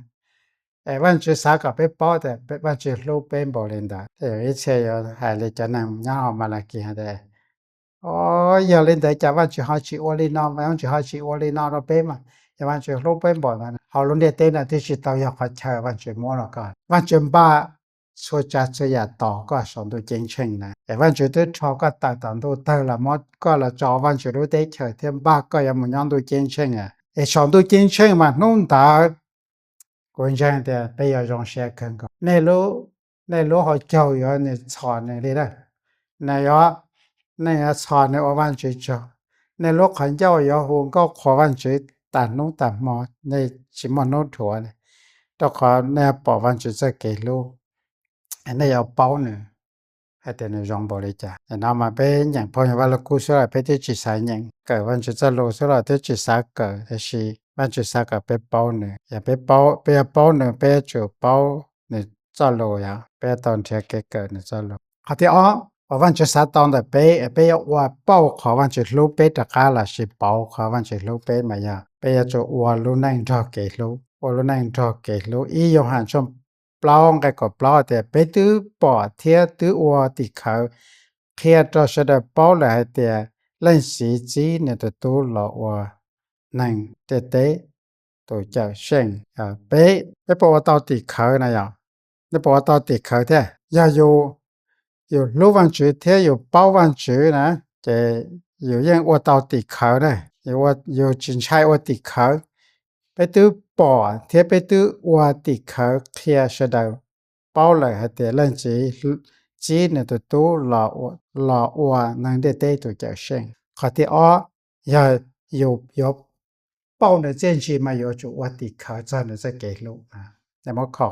Es Vajtswv xav kom peb paub tias Vajtswv hlub peb npaum li ntawd. Ib txhia yuav hais li cov neeg nyob hauv Malakis hais tias, o, yog li ntawd cas Vajtswv ho tsis ua li no, Vajtswv ho tsis ua li no rau peb mas, yog Vajtswv hlub peb npaum ntawd, hauv lub ntiaj teb no twb tsis tau yog qhov chaw Vajtswv muab rau koj. Vajtswv npaj txhua tsav txhua yam tos koj saum ntuj ceeb tsheej na. Es Vajtswv twb rho koj tawm tom ntuj tawg los muab koj los tso Vajtswv lub teb chaws thiab npaj koj yuav mus nyob ntuj ceeb tsheej. Es saum ntuj ceeb tsheej mas hnub ntawd kuv ntseeg tias peb yuav zoo siab kawg nkaus. Nej lub hauv caug yuav nws txhos nws li na. Nej yuav txhos nws ua Vajtswv tsaug. Nej lub qhov ncauj yuav hu nkauj qhuas Vajtswv tas hnub tas hmo, nej tsis muaj hnub dhuav, rau qhov nej pom Vajtswv txoj kev hlub, nej yuav paub nws hais tias nws zoo npaum li cas. Nim no mas peb nyeem phooj ywg Vaj Lug Kub xwb los peb twb tsis xav nyeem, kawm Vajtswv txoj lus xwb los twb tsis xav kawm, tiam sis Vajtswv xav kom peb paub nws. Yog peb paub, peb yuav paub nws, peb yuav tsum paub nws txoj lus, yog peb yuav tau nrhiav kev kawm nws txoj lus. Qhov thib ob uas Vajtswv xav tau ntawm peb, peb yuav ua pauj qhov Vajtswv hlub peb rov qab lossis pauv qhov Vajtswv hlub peb mas yog peb yuav tsum ua lub neej nrog kev hlub, ua lub neej nrog kev hlub. Ib Yauhas tshooj plaub nqe kaum plaub tias peb twb pom thiab twb ua tim khawv qhia rau sawv daws paub lawm hais tias Leej Txiv txib nws tus Tub los ua neeg ntiaj teb tus Cawmseej. Peb, peb puas ua tau tim khawv na? Yog, nej puas ua tau tim khawv thiab? Yog yus, yus hlub Vajtswv thiab yus paub Vajtswv na, ces yus yeej ua tau tim khawv na. Yus tsis ntshai ua tim khawv. Peb twb pom thiab peb twb ua tim khawv qhia sawv daws paub lawm hais tias Leej Txiv txib nws tus Tub los ua neeg ntiaj teb tus Cawmseej. Qhov thib ob, yog yus yuav pauj nws txiaj ntsig mas yuav tsum ua tim khawv txog nws txoj kev hlub. Muab kho,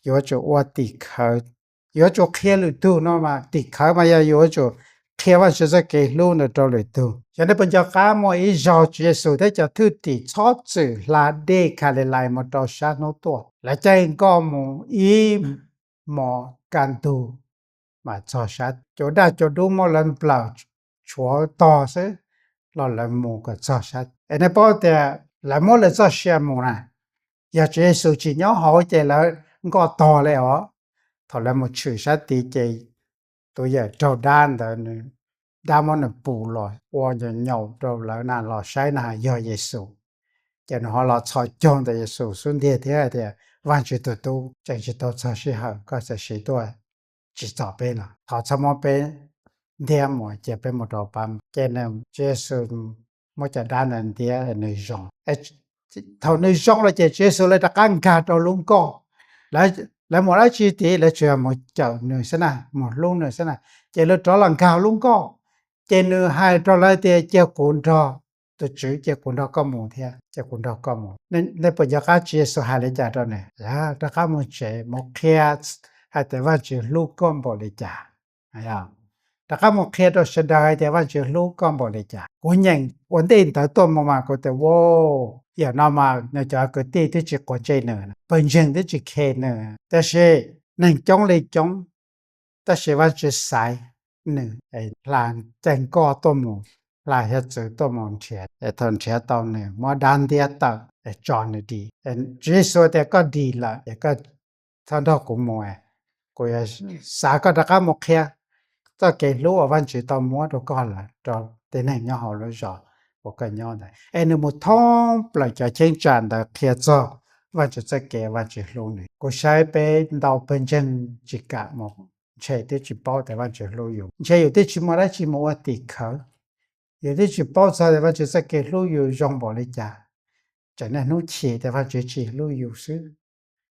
yuav tsum ua tim khawv, yuav tsum qhia lwm tug no mas tim khawv mas yog yuav tsum qhia Vajtswv txoj kev hlub ntawd rau lwm tug. Yog nej puas nco qab muaj ib zaug Tswv Yexus thiab cov thwj tim txhob txwm hla dej Khalilais mus rau sab hnub tuaj, lawv caij nkoj mus ib hmos kaj ntug mas txog sab, cua daj cua dub muab lawv nplawm tshuav tog xwb los lawv mus kom txog sab. Es nej paub tias lawv muab lawv txoj sia mus na. Yog Tswv Yexus tsis nyob hauv ces lawv nkoj tog li os. Thaum lawv mus tshwm sab tid ces tus yawm raug dab ntawd, dab muab nws pum los ua nyaum nyaum rau lawv na los saib na yog Yexus. Ces nws ho los txhos caug ntawm Yexus xub ntiag thiab tias, Vajtswv tus Tub, tseem tsis tau txog sij hawm, koj txawm siv tuaj tsis txog peb los thov txhob muab peb ntiab mus, cia peb mus rau pab. Ces Tswv Yexus muab cov dab ntawd ntiab nws zoo. Thaum nws zoo lawm ces Tswv Yexus lawv rov qab nkag rau lub nkoj, lawv mus dab tsi tid lawv tsuas yog mus cawm nws xwb na, mus hlub nws xwb na. Ces lawv rov los nkag lub nkoj, ces nws hais rau lawv tias, Cia kuv nrog, tus Tswv, cia kuv nrog koj mus thiab, cia kuv nrog koj mus. Nej puas nco qab Tswv Yexus hais li cas rau nws? Rov qab mus tsev mus qhia hais tias Vajtswv hlub koj npaum li cas. Rov qab mus qhia rau sawv daws hais tias Vajtswv hlub koj npaum li cas. Kuv nyeem ua ntej ntawd tuaj mus mas kuv tias, Wow, yam no mas nws cov kwv tij twb tsis quav ntsej nws, pawg ntseeg twb tsis khe nws, tab sis neeg coob li coob, tab sis Vajtswv xaiv nws, hla caij nkoj tuaj mus, hla hiav txwv tuaj mus nrhiav, thaum nrhiav tau nws muab dab ntiab tawm es tso nws dim. Tswv Yexus tias, Koj dim lawm es koj txhob nrog kuv mus, kuv yuav xa koj rov qab mus qhia txoj kev hlub uas Vajtswv tau muab rau koj lawm rau tej neeg nyob hauv lub zos uas koj nyob ntawd. Es nws mus thoob plaws cov cheeb tsam ntawd qhia txog Vajtswv txoj kev, Vajtswv hlub nws. Kuv saib peb ntau pawg ntseeg tsis kam mus, ntshe twb tsis paub tias Vajtswv hlub yus, ntshe yus twb tsis muaj dab tsi mus ua tim khawv, yus twb tsis paub txog tias Vajtswv txoj kev hlub yus zoo npaum li cas, tseem niaj hnub chim tias Vajtswv tsis hlub yus xwb,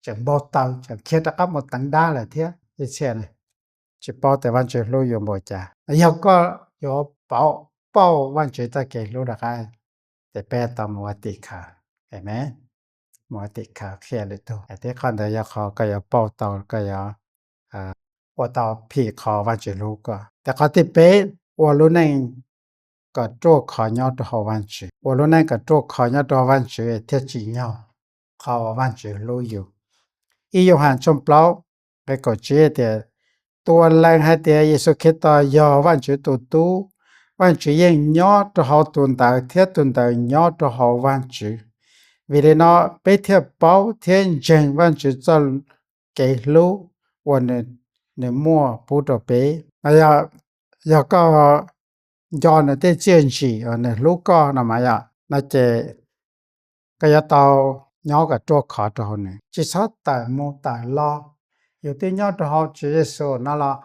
tseem npau taws, tseem khiav rov qab mus teev dab lawm thiab. Tsis paub tias Vajtswv hlub yus npaum cas. Yog koj yuav pauj Vajtswv txoj kev hlub rov qab, ces peb tau mus ua tim khawv. Amen. Mus ua tim khawv qhia lwm tus. Tib qho ntawd yog qhov koj yuav pauj tau, koj yuav ua tau phim qhov Vajtswv hlub koj. Ces qhov thib peb, ua lub neej kom ruaj khov nyob rau hauv Vajtswv. Ua lub neej kom ruaj khov nyob rau hauv Vajtswv thiaj tsim nyog qhov uas Vajtswv hlub yus. Ib Yauhas tshooj plaub nqe kaum tsib tias, Tus uas lees hais tias Yexus Khetos yog Vajtswv tus Tub, Vajtswv yeej nyob rau hauv tus ntawd thiab tus ntawd nyob rau hauv Vajtswv. Vim li no peb thiaj paub thiab ntseeg Vajtswv txoj kev hlub uas nws muaj pub rau peb. Yog koj nco nws tej txiaj ntsim uas nws hlub koj no mas yog no ces koj yuav tau nyob kom ruaj khov rau hauv nws, tsis txhob tawm mus tawm los. Yus twb nyob rau hauv Tswv Yexus no los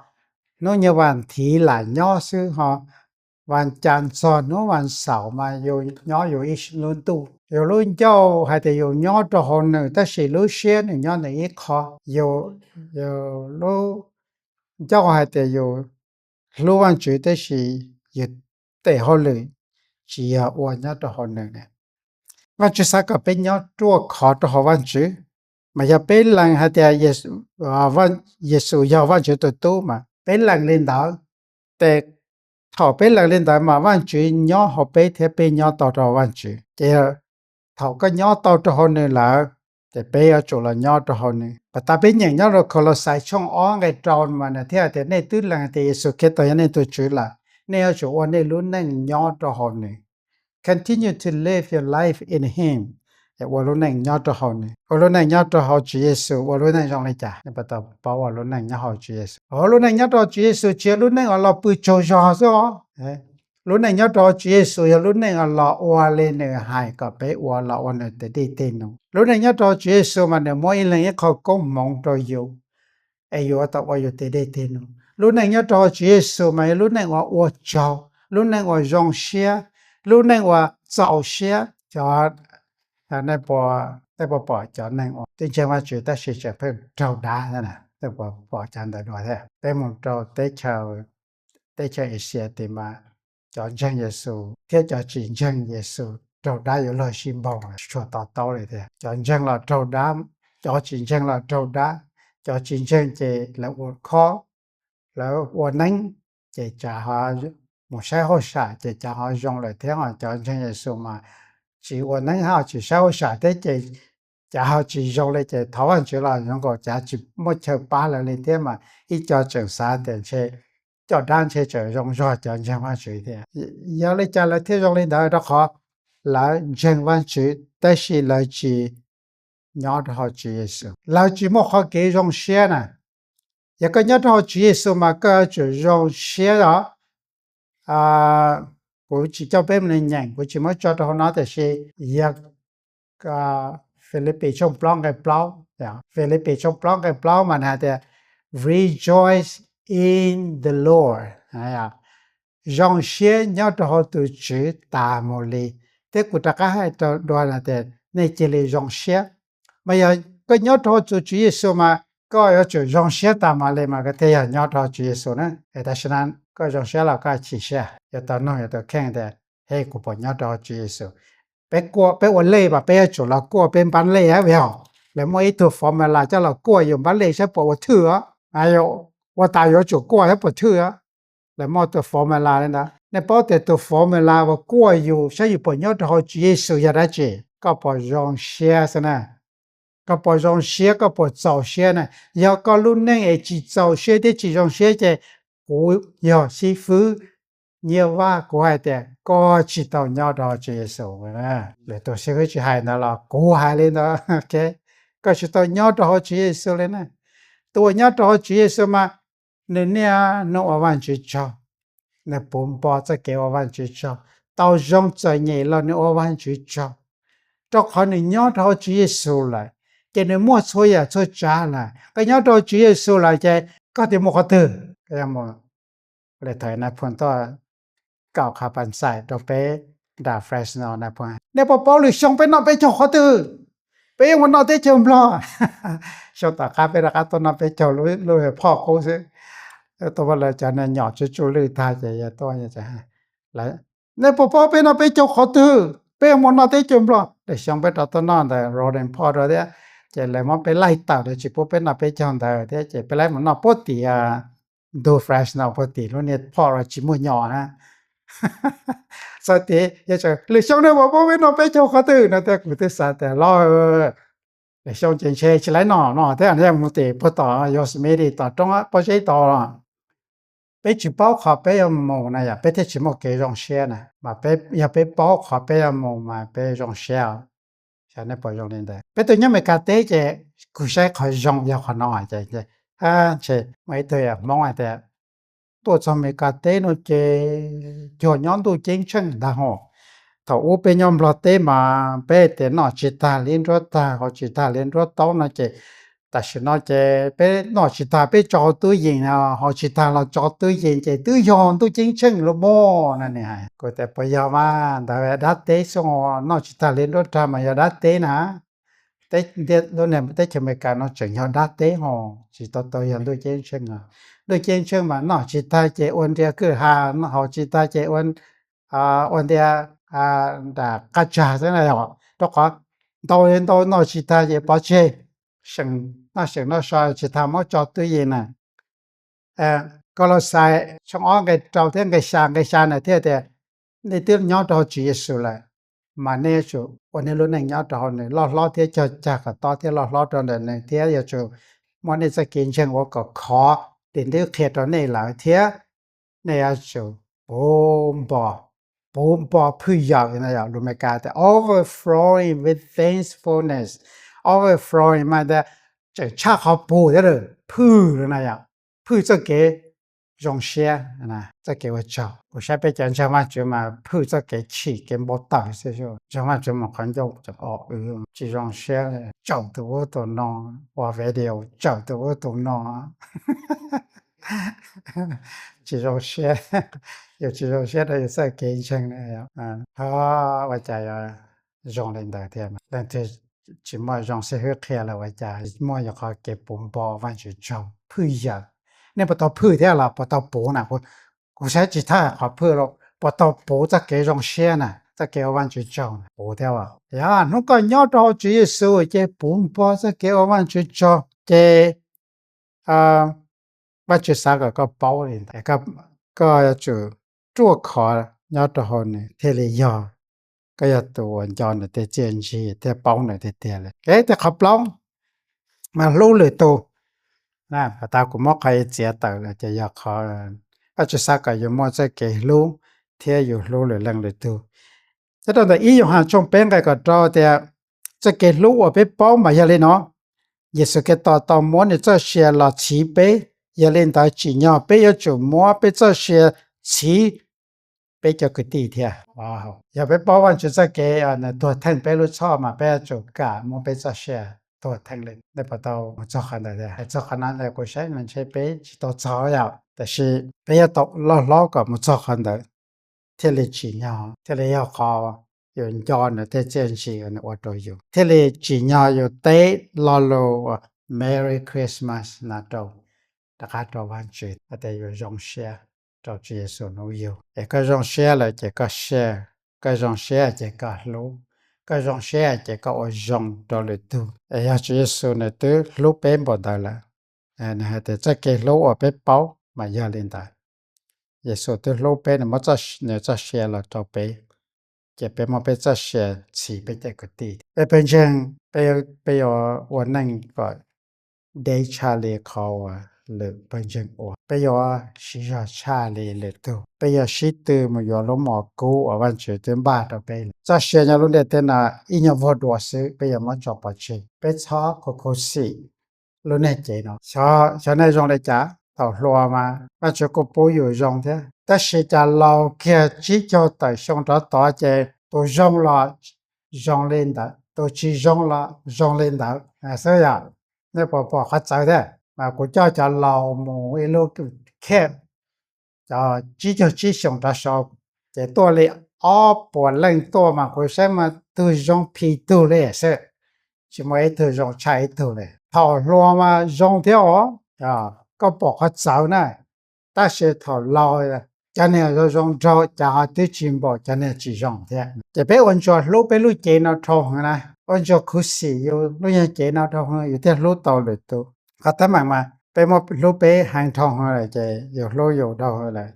hnub nyoog vas thiv lam nyob xwb ho, vas cas txog hnub vas xaum mas yus nyob yus ib lub ntuj. Yus lub ncauj hais tias yus nyob rau hauv nws tab sis lub siab nws nyob nws ib qho. Yus lub ncauj hais tias yus hlub Vajtswv tab sis yus tes hauj lwm tsis yog ua nyob rau hauv nws. Vajtswv xav kom peb nyob ruaj khov rau hauv Vajtswv. Mas yog peb lees hais tias Yexus yog Vajtswv tus tub mas peb lees li ntawd, ces thaum peb lees li ntawd mas Vajtswv nyob hauv peb thiab peb nyob tau rau hauv Vajtswv. Ces thaum koj nyob tau rau hauv nws lawm, ces peb yuav tsum los nyob rau hauv nws. Pas tas peb nyeem nyob rau Kaulauxais tshooj ob nqe rau mas nws thiaj hais tias nej twb lees tias Yexus Khetos yog nej tus Tswv lawm, nej yuav tsum ua nej lub neej nyob rau hauv nws. Continue to live your life in Him. Ua lub neej nyob rau hauv nws, ua lub neej nyob rau hauv Tswv Yexus. Ua lub neej zoo li cas? Nej puas tau paub ua lub neej nyob hauv Tswv Yexus? Ua lub neej nyob rau Tswv Yexus tsis yog lub neej uas los pw tsaug zog xwb os. Lub neej nyob rau Tswv Yexus yog lub neej uas los ua li nws hais kom peb ua, los ua nws tes dej tes num. Lub neej nyob rau Tswv Yexus mas nws muab ib leeg ib qho koob hmoov rau yus, es yuav tau ua yus tes dej tes num. Lub neej nyob rau Tswv Yexus mas yog lub neej uas ua tsaug, lub neej uas zoo siab, lub neej uas txaus siab. Cov, nej puas pom cov neeg uas twb ntseeg Vajtswv tab sis tseem pheej raug dab? Pom cov ntawd dua thiab. Peb mus rau teb chaws, teb chaws Asia tim mas cov ntseeg Yexus thiab cov tsis ntseeg Yexus raug dab yuav luag sib npaug tshua to taub li tiag. Cov ntseeg los raug dab, cov tsis ntseeg los raug dab. Cov tsis ntseeg ces lawv ua khob, lawv ua neeb, ces cas ho mus saib hauj sam ces cas ho zoo lawm thiab. Cov ntseeg Yexus mas tsis ua neeb ho tsis saib hauj sam thiab ces cas ho tsis zoo li. Ces thov Vajtswv los zoo nkaus cas tsis muaj chaw pab lawv li thiab mas ib co tseem xav tias ntshe cov dab ntshe tseem zoo zog cov ntseeg Vajtswv thiab. Yog li cas lawv thiaj zoo li ntawd? Rau qhov lawv ntseeg Vajtswv tab sis lawv tsis nyob rau hauv Tswv Yexus, lawv tsis muaj qhov kev zoo siab na. Yog koj nyob rau hauv Tswv Yexus mas koj yuav tsum zoo siab os. Kuv tsis coj peb mus nyeem, kuv tsis muab tso rau hauv no, tiam sis yog Filipis tshooj plaub nqe plaub, Filipis tshooj plaub nqe plaub mas nws hais tias, Rejoice in the Lord. Zoo siab nyob rau hauv tus Tswv tas mus li. Thiab kuv rov qab hais rau dua tias nej cia li zoo siab. Mas yog koj nyob rau hauv tus Tswv Yexus mas koj yuav tsum zoo siab tas mus li mas koj thiaj yog nyob rau hauv Tswv Yexus na. Es tam sim no koj zoo siab los koj chim siab? Yuav tau nug yuav tau kheej tias, He, kuv puas nyob rau hauv Tswv Yexus? Peb kuaj, peb ua lej mas peb yuav tsum los kuaj peb npab lej, vim lawv muaj ib tug formula coj los kuaj yus npab lej saib puas ua thwj os. Ua tas yuav tsum kuaj saib puas thwj os. Lawv muaj tus formula li ntawd. Nej paub tias tus formula uas kuaj yus saib yus puas nyob rau hauv Tswv Yexus yog dab tsi? Koj puas zoo siab xwb na. Koj puas zoo siab, koj puas txaus siab na. Yog koj lub neej es tsis txaus siab thiab tsis zoo siab ces kuv yog xib fwb Nyiaj Vaj, kuv hais tias koj tsis tau nyob rau hauv Tswv Yexus. Lwm tus xib fwb tsis hais ntawd los kuv hais li ntawd. Koj tsis tau nyob rau hauv Tswv Yexus li na. Tus uas nyob rau hauv Tswv Yexus mas nws niaj hnub ua Vajtswv tsaug, nws puv npo txoj kev ua Vajtswv tsaug, tau zoo txom nyem los nws ua Vajtswv tsaug, rau qhov nws nyob rau hauv Tswv Yexus lawm, ces nws muaj txhua yam txhua tsav lawm. Koj nyob rau hauv Tswv Yexus lawm ces koj twb mus qhov twg? Li thaum Nais Phoo tuaj kaum qhov pa xais rau peb nram Fresno, Nais Phoo, nej puas paub lwm xyoo peb noj peb caug qhov twg? Peb yuav mus noj teb chaws Nplog. Xyoo tom qab peb rov qab tuaj noj peb caug lub phoj qub xwb. Tuaj lawv cov nyom tsuj tsuj lwj tag ces yog tuaj, nej puas paub peb noj peb caug qhov twg? Peb yuav mus noj teb chaws Nplog. Lwm xyoo peb rov tuaj noj ntawm Roaring Park rau thiab, ces lawv muab peb laij tawm lawv tsis pub peb noj peb caug ntawd thiab ces peb laij mus noj puag tim ntug Fresno puag tim lub niag park uas tsis muaj nyom na. Txog tid, lwm xyoo nej puas paub peb noj peb caug qhov twg no thiab? Kuv twb xav tias los, lwm xyoo ces ntshe tsis laij noj no thiab, mus tim puag tom Yosemite tom roob pob zeb tod los. Peb tsis paub qhov peb yuav mus na yom, peb thiaj tsis muaj kev zoo siab na. Mas yog peb paub qhov peb yuav mus mas peb zoo siab. Xyov nej puas zoo li ntawd. Peb tus nyob Amelikas teb ces kuv saib qhov zoo yog qhov no ces, ntshe muaj ib tug Hmoob hais tias tuaj txog Amelikas teb no ces cuag nyob ntuj ceeb tsheej ntag hos. Thaum ub peb nyob Nplog teb mas peb tias noj tsis tag li nruab tag, haus tsis tag li nruab taub no ces tam sim no ces peb noj tsis tag peb tso hauv tub yees, haus tsis tag los tso tub yees ces twb yog ntuj ceeb tsheej lawm mog no. Nws hais, kuv tias puas yog mas, ntawd dab teb xwb, noj tsis tag li nruab tag mas yog dab teb na. Teb chaws Amelikas no tseem yog dab teb hos, tsis tau tau yog ntuj ceeb tsheej os. Ntuj ceeb tsheej mas noj tsis tag ces ua nria kwj ha, haus tsis tag ces ua ntia nram qab tsag xwb na yom. rau qhov ntau ntau noj tsis tag ces pov tseg, seem noj seem noj so tsis tag muab tso twj ywm na. Kaulauxais tshooj ob nqe rau thiab nqe xya, nqe xya na thiaj tias, nej twb nyob rau hauv Tswv Yexus lawm, mas nej yuav tsum ua nej lub neej nyob rau hauv nws, loj hlob thiab cog cag kom tob thiab loj hlob rau ntawm nws, thiab yuav tsum muab nej txoj kev ntseeg ua kom khov li nws qhia rau nej lawm, thiab nej yuav tsum puv npo, puv npo phwj yawm no yom. Lus Meskas tias overflowing with thankfulness. Overflowing mas tias tseem tshaj qhov puv thiab lawm, phwj no na yom, phwj txoj kev zoo siab, txoj kev ua tsaug. Kuv saib peb cov ntseeg Vajtswv mas phwj txoj kev chim kev npau taws xwb. Ntseeg Vajtswv mus qhov ncauj tseem o w, tsis zoo siab, tsaum tus ub tus no, ua video tsaum tus ub tus no. Tsis zoo siab, yus tsis zoo siab rau yus txoj kev ntseeg. Ho ua cas yuav zoo li ntawd thiab? Leej twg tsis muaj zoo xib hwb qhia lawm ua cas muaj yus qhov kev puv npo Vajtswv tsaug phwj yawm? Nej puas tau phwj thiab los puas tau puv na? Kuv saib tsis thaj qhov phwj los puas tau puv txoj kev zoo siab na, txoj kev ua Vajtswv tsaug na, puv thiab. Yog hnub koj nyob rau hauv Tswv Yexus ces puv npo txoj kev ua Vajtswv tsaug ces Vajtswv xav kom koj paub li ntawd, koj yuav tsum ruaj khov nyob rau hauv nws thiaj li yog koj yog tus uas nco nws tej txiaj ntsig thiab paub nws tiag tiag li. Kev tej qhov plaub mas hlub lwm tus. Has tas kuv muab qhov txiav tawm lawm ces yog qhov Vajtswv xav kom yus muaj txoj kev hlub thiab yus hlub lwm leej lwm tug. Nyob rau ntawm ib Yauhas tshooj peb nqe kaum rau tias, txoj kev hlub uas peb paub mas yog li no, Yexus Khetos tau muab nws txoj sia los txhiv peb, yog li ntawd tsim nyog peb yuav tsum muab peb txoj sia txhiv peb cov kwv tij thiab. Yog peb paub Vajtswv txoj kev nws tuag theej peb lub txhoj mas peb yuav tsum kam muab peb txoj sia tuag theej li. Nej puas tau mus txog qhov ntawd? Hais txog qhov no ntawd kuv saib mas ntshe peb tsis tau txog yom, tiam sis peb yuav tau loj hlob kom mus txog qhov ntawd thiaj li tsim nyog, thiaj li yog qhov yus nco nws tej txiaj ntsig uas nws ua rau yus, thiaj li tsim nyog yus teb lo lus Merry Christmas no rau, rov qab rau Vajtswv hais tias yus zoo siab rau Tswv Yexus hlub yus. Es koj zoo siab lawm ces koj share, koj zoo siab ces koj hlub, koj zoo siab ces koj ua zoo rau lwm tug. Es yog Tswv Yexus nws twb hlub peb npaum ntawd lawm, nws hais tias txoj kev hlub uas peb paub mas yog li ntawd. Yexus twb hlub peb, nws muab nws txoj sia los rau peb, ces peb muab peb txoj sia txhiv peb cov kwv tij. Peb pawg ntseeg, peb yuav ua neej kom deb tshaj li qhov uas lwm pawg ntseeg ua. Peb yuav siv zog tshaj li lwm tug. Peb yuav sib tw mus yuav lub mom kub uas Vajtswv twb npaj rau peb. Txoj sia nyob lub ntiaj teb no ib nyuag vuag dua xwb, peb yuav muab tso pov tseg. Peb txhob khuv khuv xim lub niag cev no. Xyov nej zoo li cas, thaum hluas mas Vajtswv kuj pub yus zoo thiab, tab sis cas laus kiag tsib caug tawm xyoo rov tod ces tus zoo los zoo li ntawd, tus tsis zoo los zoo li ntawd xwb yom. Nej puas pom qhov txawv thiab? Mas kuv coj cov laus mus ib lub camp, cov tsib caug tsib xyoos rov saud, ces tuaj li ob puas leej tuaj mas kuv saib mas tug zoo phim tug li xwb, tsis muaj ib tug zoo tshaj ib tug li. Thaum hluas mas zoo thiab os, koj pom qhov txawv na, tab sis thaum laus cov niag zoo zoo nraug, cov ho twb tsis npaum cov niag tsis zoo thiab. Ces peb ua ntsuag hlub peb lub cev no dhau heev na, ua ntsuag khuv xim yus lub nyuag cev no dhau heev yus thiaj hlub tau lwm tus. Qhov teeb meem mas peb muab hlub peb heev dhau heev lawm ces yus hlub yus dhau heev lawm.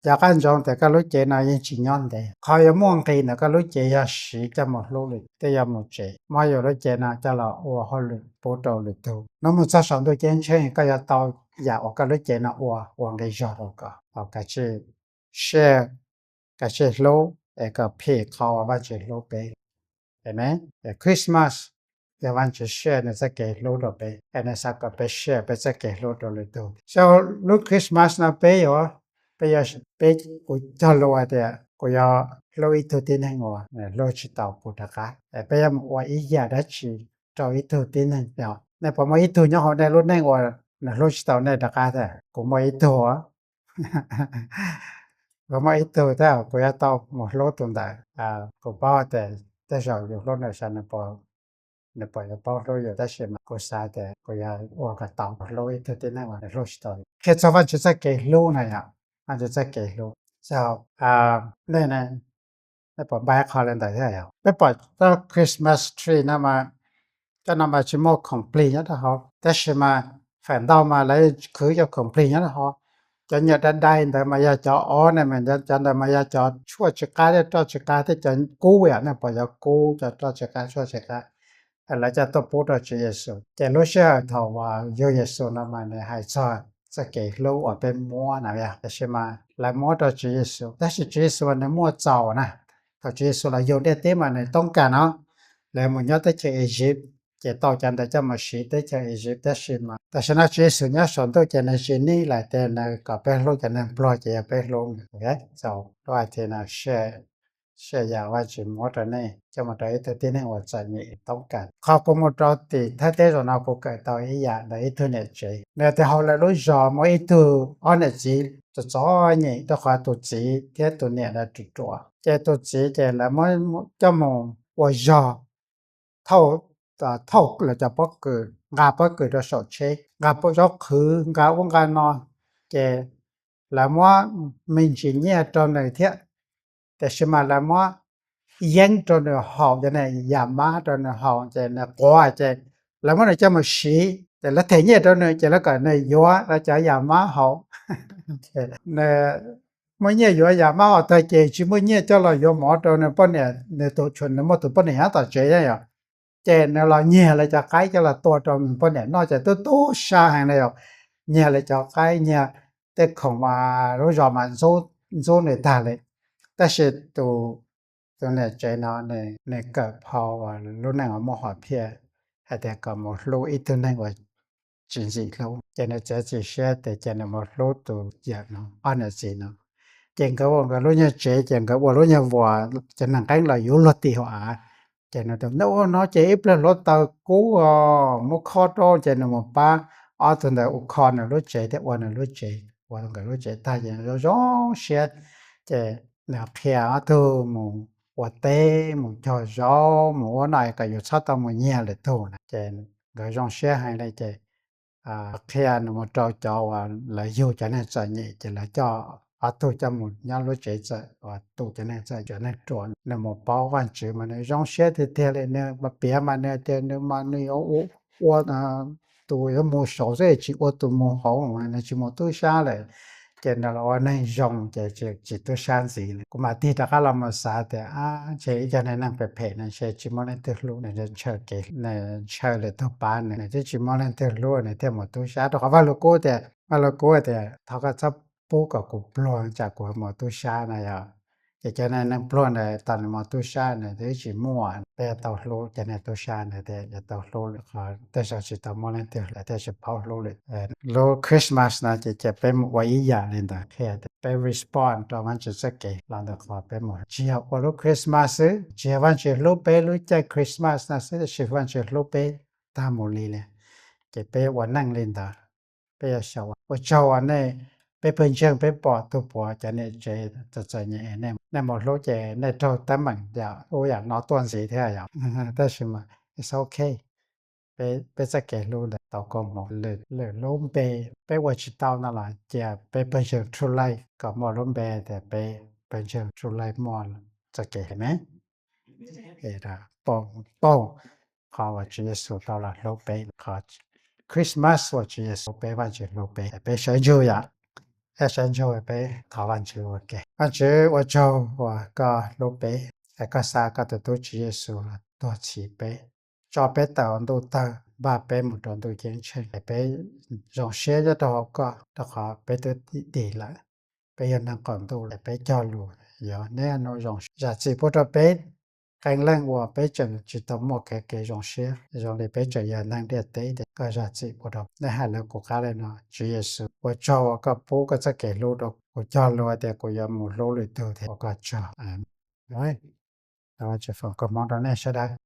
Cov qab ntsoov tias koj lub cev no yeej tsis nyob ntev, qhov yuav muaj nqis ntawm koj lub cev yog siv coj mus hlub lwm tus, thiaj yuav mus tsev. Muab yus lub cev no coj los ua hauj lwm pub rau lwm tus. Hnub mus txog saum ntuj ceeb tsheej koj yuav tau yam uas koj lub cev no ua, ua nqi zog rau koj. Kav tsij share, kav tsij hlub es kom phim qhov uas Vajtswv hlub peb. Amen. Christmas yog Vajtswv share nws txoj kev hlub rau peb, es nws xav kom peb share peb txoj kev hlub rau lwm tus. Xyov lub Christmas no peb yuav, peb yuav, peb, kuv cog lus hais tias kuv yuav hlub ib tug tib neeg uas hlub tsis tau kuv rov qab. Es peb yuav mus ua ib yam dab tsi rau ib tug tib neeg? Nej puas muaj ib tug nyob hauv nej lub neej uas nws hlub tsis tau nej rov qab thiab? Kuv muaj ib tug. Kuv muaj ib tug thiab, kuv yuav tau mus hlub tus ntawd. Kuv paub tias tej zaum yus hlub nws sav, nws puas yuav paub hlub yus, tab sis mas kuv xav tias kuv yuav ua kom tau hlub ib tug tib neeg uas nws hlub tsis tau. Qhia txog Vajtswv txoj kev hlub na yom, Vajtswv txoj kev hlub. Xyov nej, Nej puas npaj ib qho li ntawd thiab? Peb pom tsob Christmas tree no mas, cov no mas tsis muaj khoom plig nyob rau hauv, tab sis mas feem ntau mas lawv khwv cov khoom plig nyob rau hauv. Cov nyuam dai dai ntawd mas yog cov ob ne, mas cov ntawd mas yog cov tshuaj tsis qab thiab roj tsis qab thiab cov kub yom, nej pom cov kub, cov roj tsis qab, tshuaj tsis qab, lawv coj tuaj pub rau Tswv Yexus. Ces lub sij hawm thaum uas yug Yexus no mas nws hais txog txoj kev hlub uas peb muab na yom, tab sis mas lawv muab rau Tswv Yexus, tab sis Tswv Yexus mas nws muaj txaus na. Thaum Tswv Yexus los yug ntiaj teb mas nws toob kas no, lawv mus nyob teb chaws Iziv, ces tau cov ntawd coj mus siv teb chaws Iziv, tab sis mas tam sim no Tswv Yexus nyob saum ntuj ces nws tsis nib lawm, ces nws kom peb hlub cov neeg pluag ces yog peb hlub. Txaus, lub hais tias no, sij hawm yam Vajtswv muab rau nej coj mus rau ib tug tib neeg uas txom nyem toob kas. Qhov kuv mus rau tim Thaib teb zaum no kuv kawm tau ib yam ntawm ib tug niam tsev, nws tias hauv lawv lub zos muaj ib tug ob niam txiv txom txom nyem, rau qhov tus txiv thiab tus niam ntawd ruam ruam, ces tus txiv ces lawv muab coj mus ua zog, thauj, thauj lawv cov pob kws, nqa pob kws rau saum tsheb, nqa zaub qhwv, nqa ub nqa no, ces lawv muab me ntsis nyiaj rau nws thiab, tiam sis mas lawv muab yeeb rau nws haus, cov niag yam mab rau nws haus ces nws quav ces lawv muab nws coj mus siv, ces lawv them nyiaj rau nws ces lawv kom nws yuav lawv cov yam mab haus. Nws muaj nyiaj yuav yam mab haus tag ces tsis muaj nyiaj coj los yuav mov rau nws poj niam, nws tus, nws muaj tus poj niam nyob tom tsev yom, ces nws los nyiag lawv cov qaib coj los tua rau nws poj niam noj ces twb tu sab heev na yom, nyiag lawv cov qaib, nyiag tej khoom, lub zos mas ntxub nws tag li. Tab sis tus, tus niam tsev no nws kawm phau uas lub neej uas muaj hom phiaj hais tias kom mus hlub ib tug neeg uas tsis ntxim hlub, ces nws txiav txim siab tias ces nws mus hlub tus yawm no, ob niam txiv no. Ces nkawd ua nkawd lub nyuag tsev, ces nkawd ua lub nyuag vuas, cov neeg qeeb los yuav luag tim hauv av. Ces nws tias, nej ua no ces ib pliag hluav taws kub os, muab khob rau, ces nws mus pab ob tug ntawd ua kho nws lub tsev thiab ua nws lub tsev, ua nkawd lub tsev tag ces zoo zoo siab. Ces nws qhia ob tug mus ua teb, mus cog zaub, mus ua no kom yus txhob tau mus nyiag lwm tus na. Ces nkawd zoo siab heev li ces qhia nws mus rau cov uas lawv yug cov neeg txom nyem, ces lawv coj ob tug coj mus nyob lub tsev txawm uas tu cov neeg txawm, cov neeg ruam. Nws mus paub Vajtswv mas nws zoo siab tiag tiag li, nws mas piav mas nws tias nws mas nws yuav ua tus yuav mus saud xwb, tsis ua tus mus hauv, nws tsis mus tub sab lawm. Ces nws los ua neeg zoo ces tsis tub sab ntxiv li. Kuv mam tig rov qab los mus xav tias, ntshe ib co neeg phem phem no ntshe tsis muaj leej twg hlub, nws ntshaw kev, nws ntshaw lwm tus pab nws, nws twb tsis muaj leej twg hlub nws thiaj mus tub sab, rau qhov Vaj Lug Kub tias, Vaj Lug Kub tias thov koj txhob pub kom kuv pluag tsam kuv mus tub sab na yom. Ces cov neeg pluag ntawd thaum nws mus tub sab nws twb tsis muaj, peb yuav tau hlub cov neeg tub sab ntawd thiab, yuav tau hlub lawm, qhov tej zaum tsis tau muaj leej twg lawv thiaj tsis paub hlub lwm. Lub Christmas no ces cia peb mus ua ib yam li ntawd, qhia tias peb respond rau Vajtswv txoj kev los ntawm qhov peb mus, tsis yog ua lub Christmas xwb, tsis yog Vajtswv hlub peb lub caij Christmas no xwb, tab sis Vajtswv hlub peb tag mus li li. Ces peb ua neej li ntawd, peb yuav xyaum ua tsaug uas nej, peb pawg ntseeg peb pom tus puav cov niam tsev txom txom nyem, nej mus hlub ces nej raug teeb meem yam ub yam no tuaj ntxiv thiab yom. Tab sis mas it's ok, peb txoj kev hlub ntawd tau koob hmoov. Lwm lub npe peb ua tsis tau no los cia peb pawg ntseeg True Life kom muaj lub npe tias peb pawg ntseeg True Life muaj txoj kev hlub me. Paub qhov uas Tswv Yexus tau los hlub peb, qhov Christmas uas Tswv Yexus peb, Vajtswv hlub peb, peb sawv ntsug yom, peb sawv ntsug peb thov Vajtswv ua ke. Vajtswv, ua tsaug uas koj hlub peb, es koj xa koj tus tub Tswv Yexus los tuag txhiv peb, tso peb tawm ntuj tawg, npaj peb mus rau ntuj ceeb tsheej, es peb zoo siab nyob rau hauv koj, rau qhov peb twb dim lawm, peb yog neeg qaum ntuj, es peb cog lus, yog neb zoo zam txim pub rau peb. Qee leej uas peb tseem tsis tau muaj kev, kev zoo siab, zoo li peb tseem yog neeg ntiaj teb, ces koj zam txim pub rau. Nej hais lawv kuv qab li no, Tswv Yexus, ua tsaug uas koj pub koj txoj kev hlub rau kuv, cog lus tias kuv yuav mus hlub lwm tus thiab, ua koj tsaug. Thov Vajtswv foom koob hmoov rau nej sawv daws.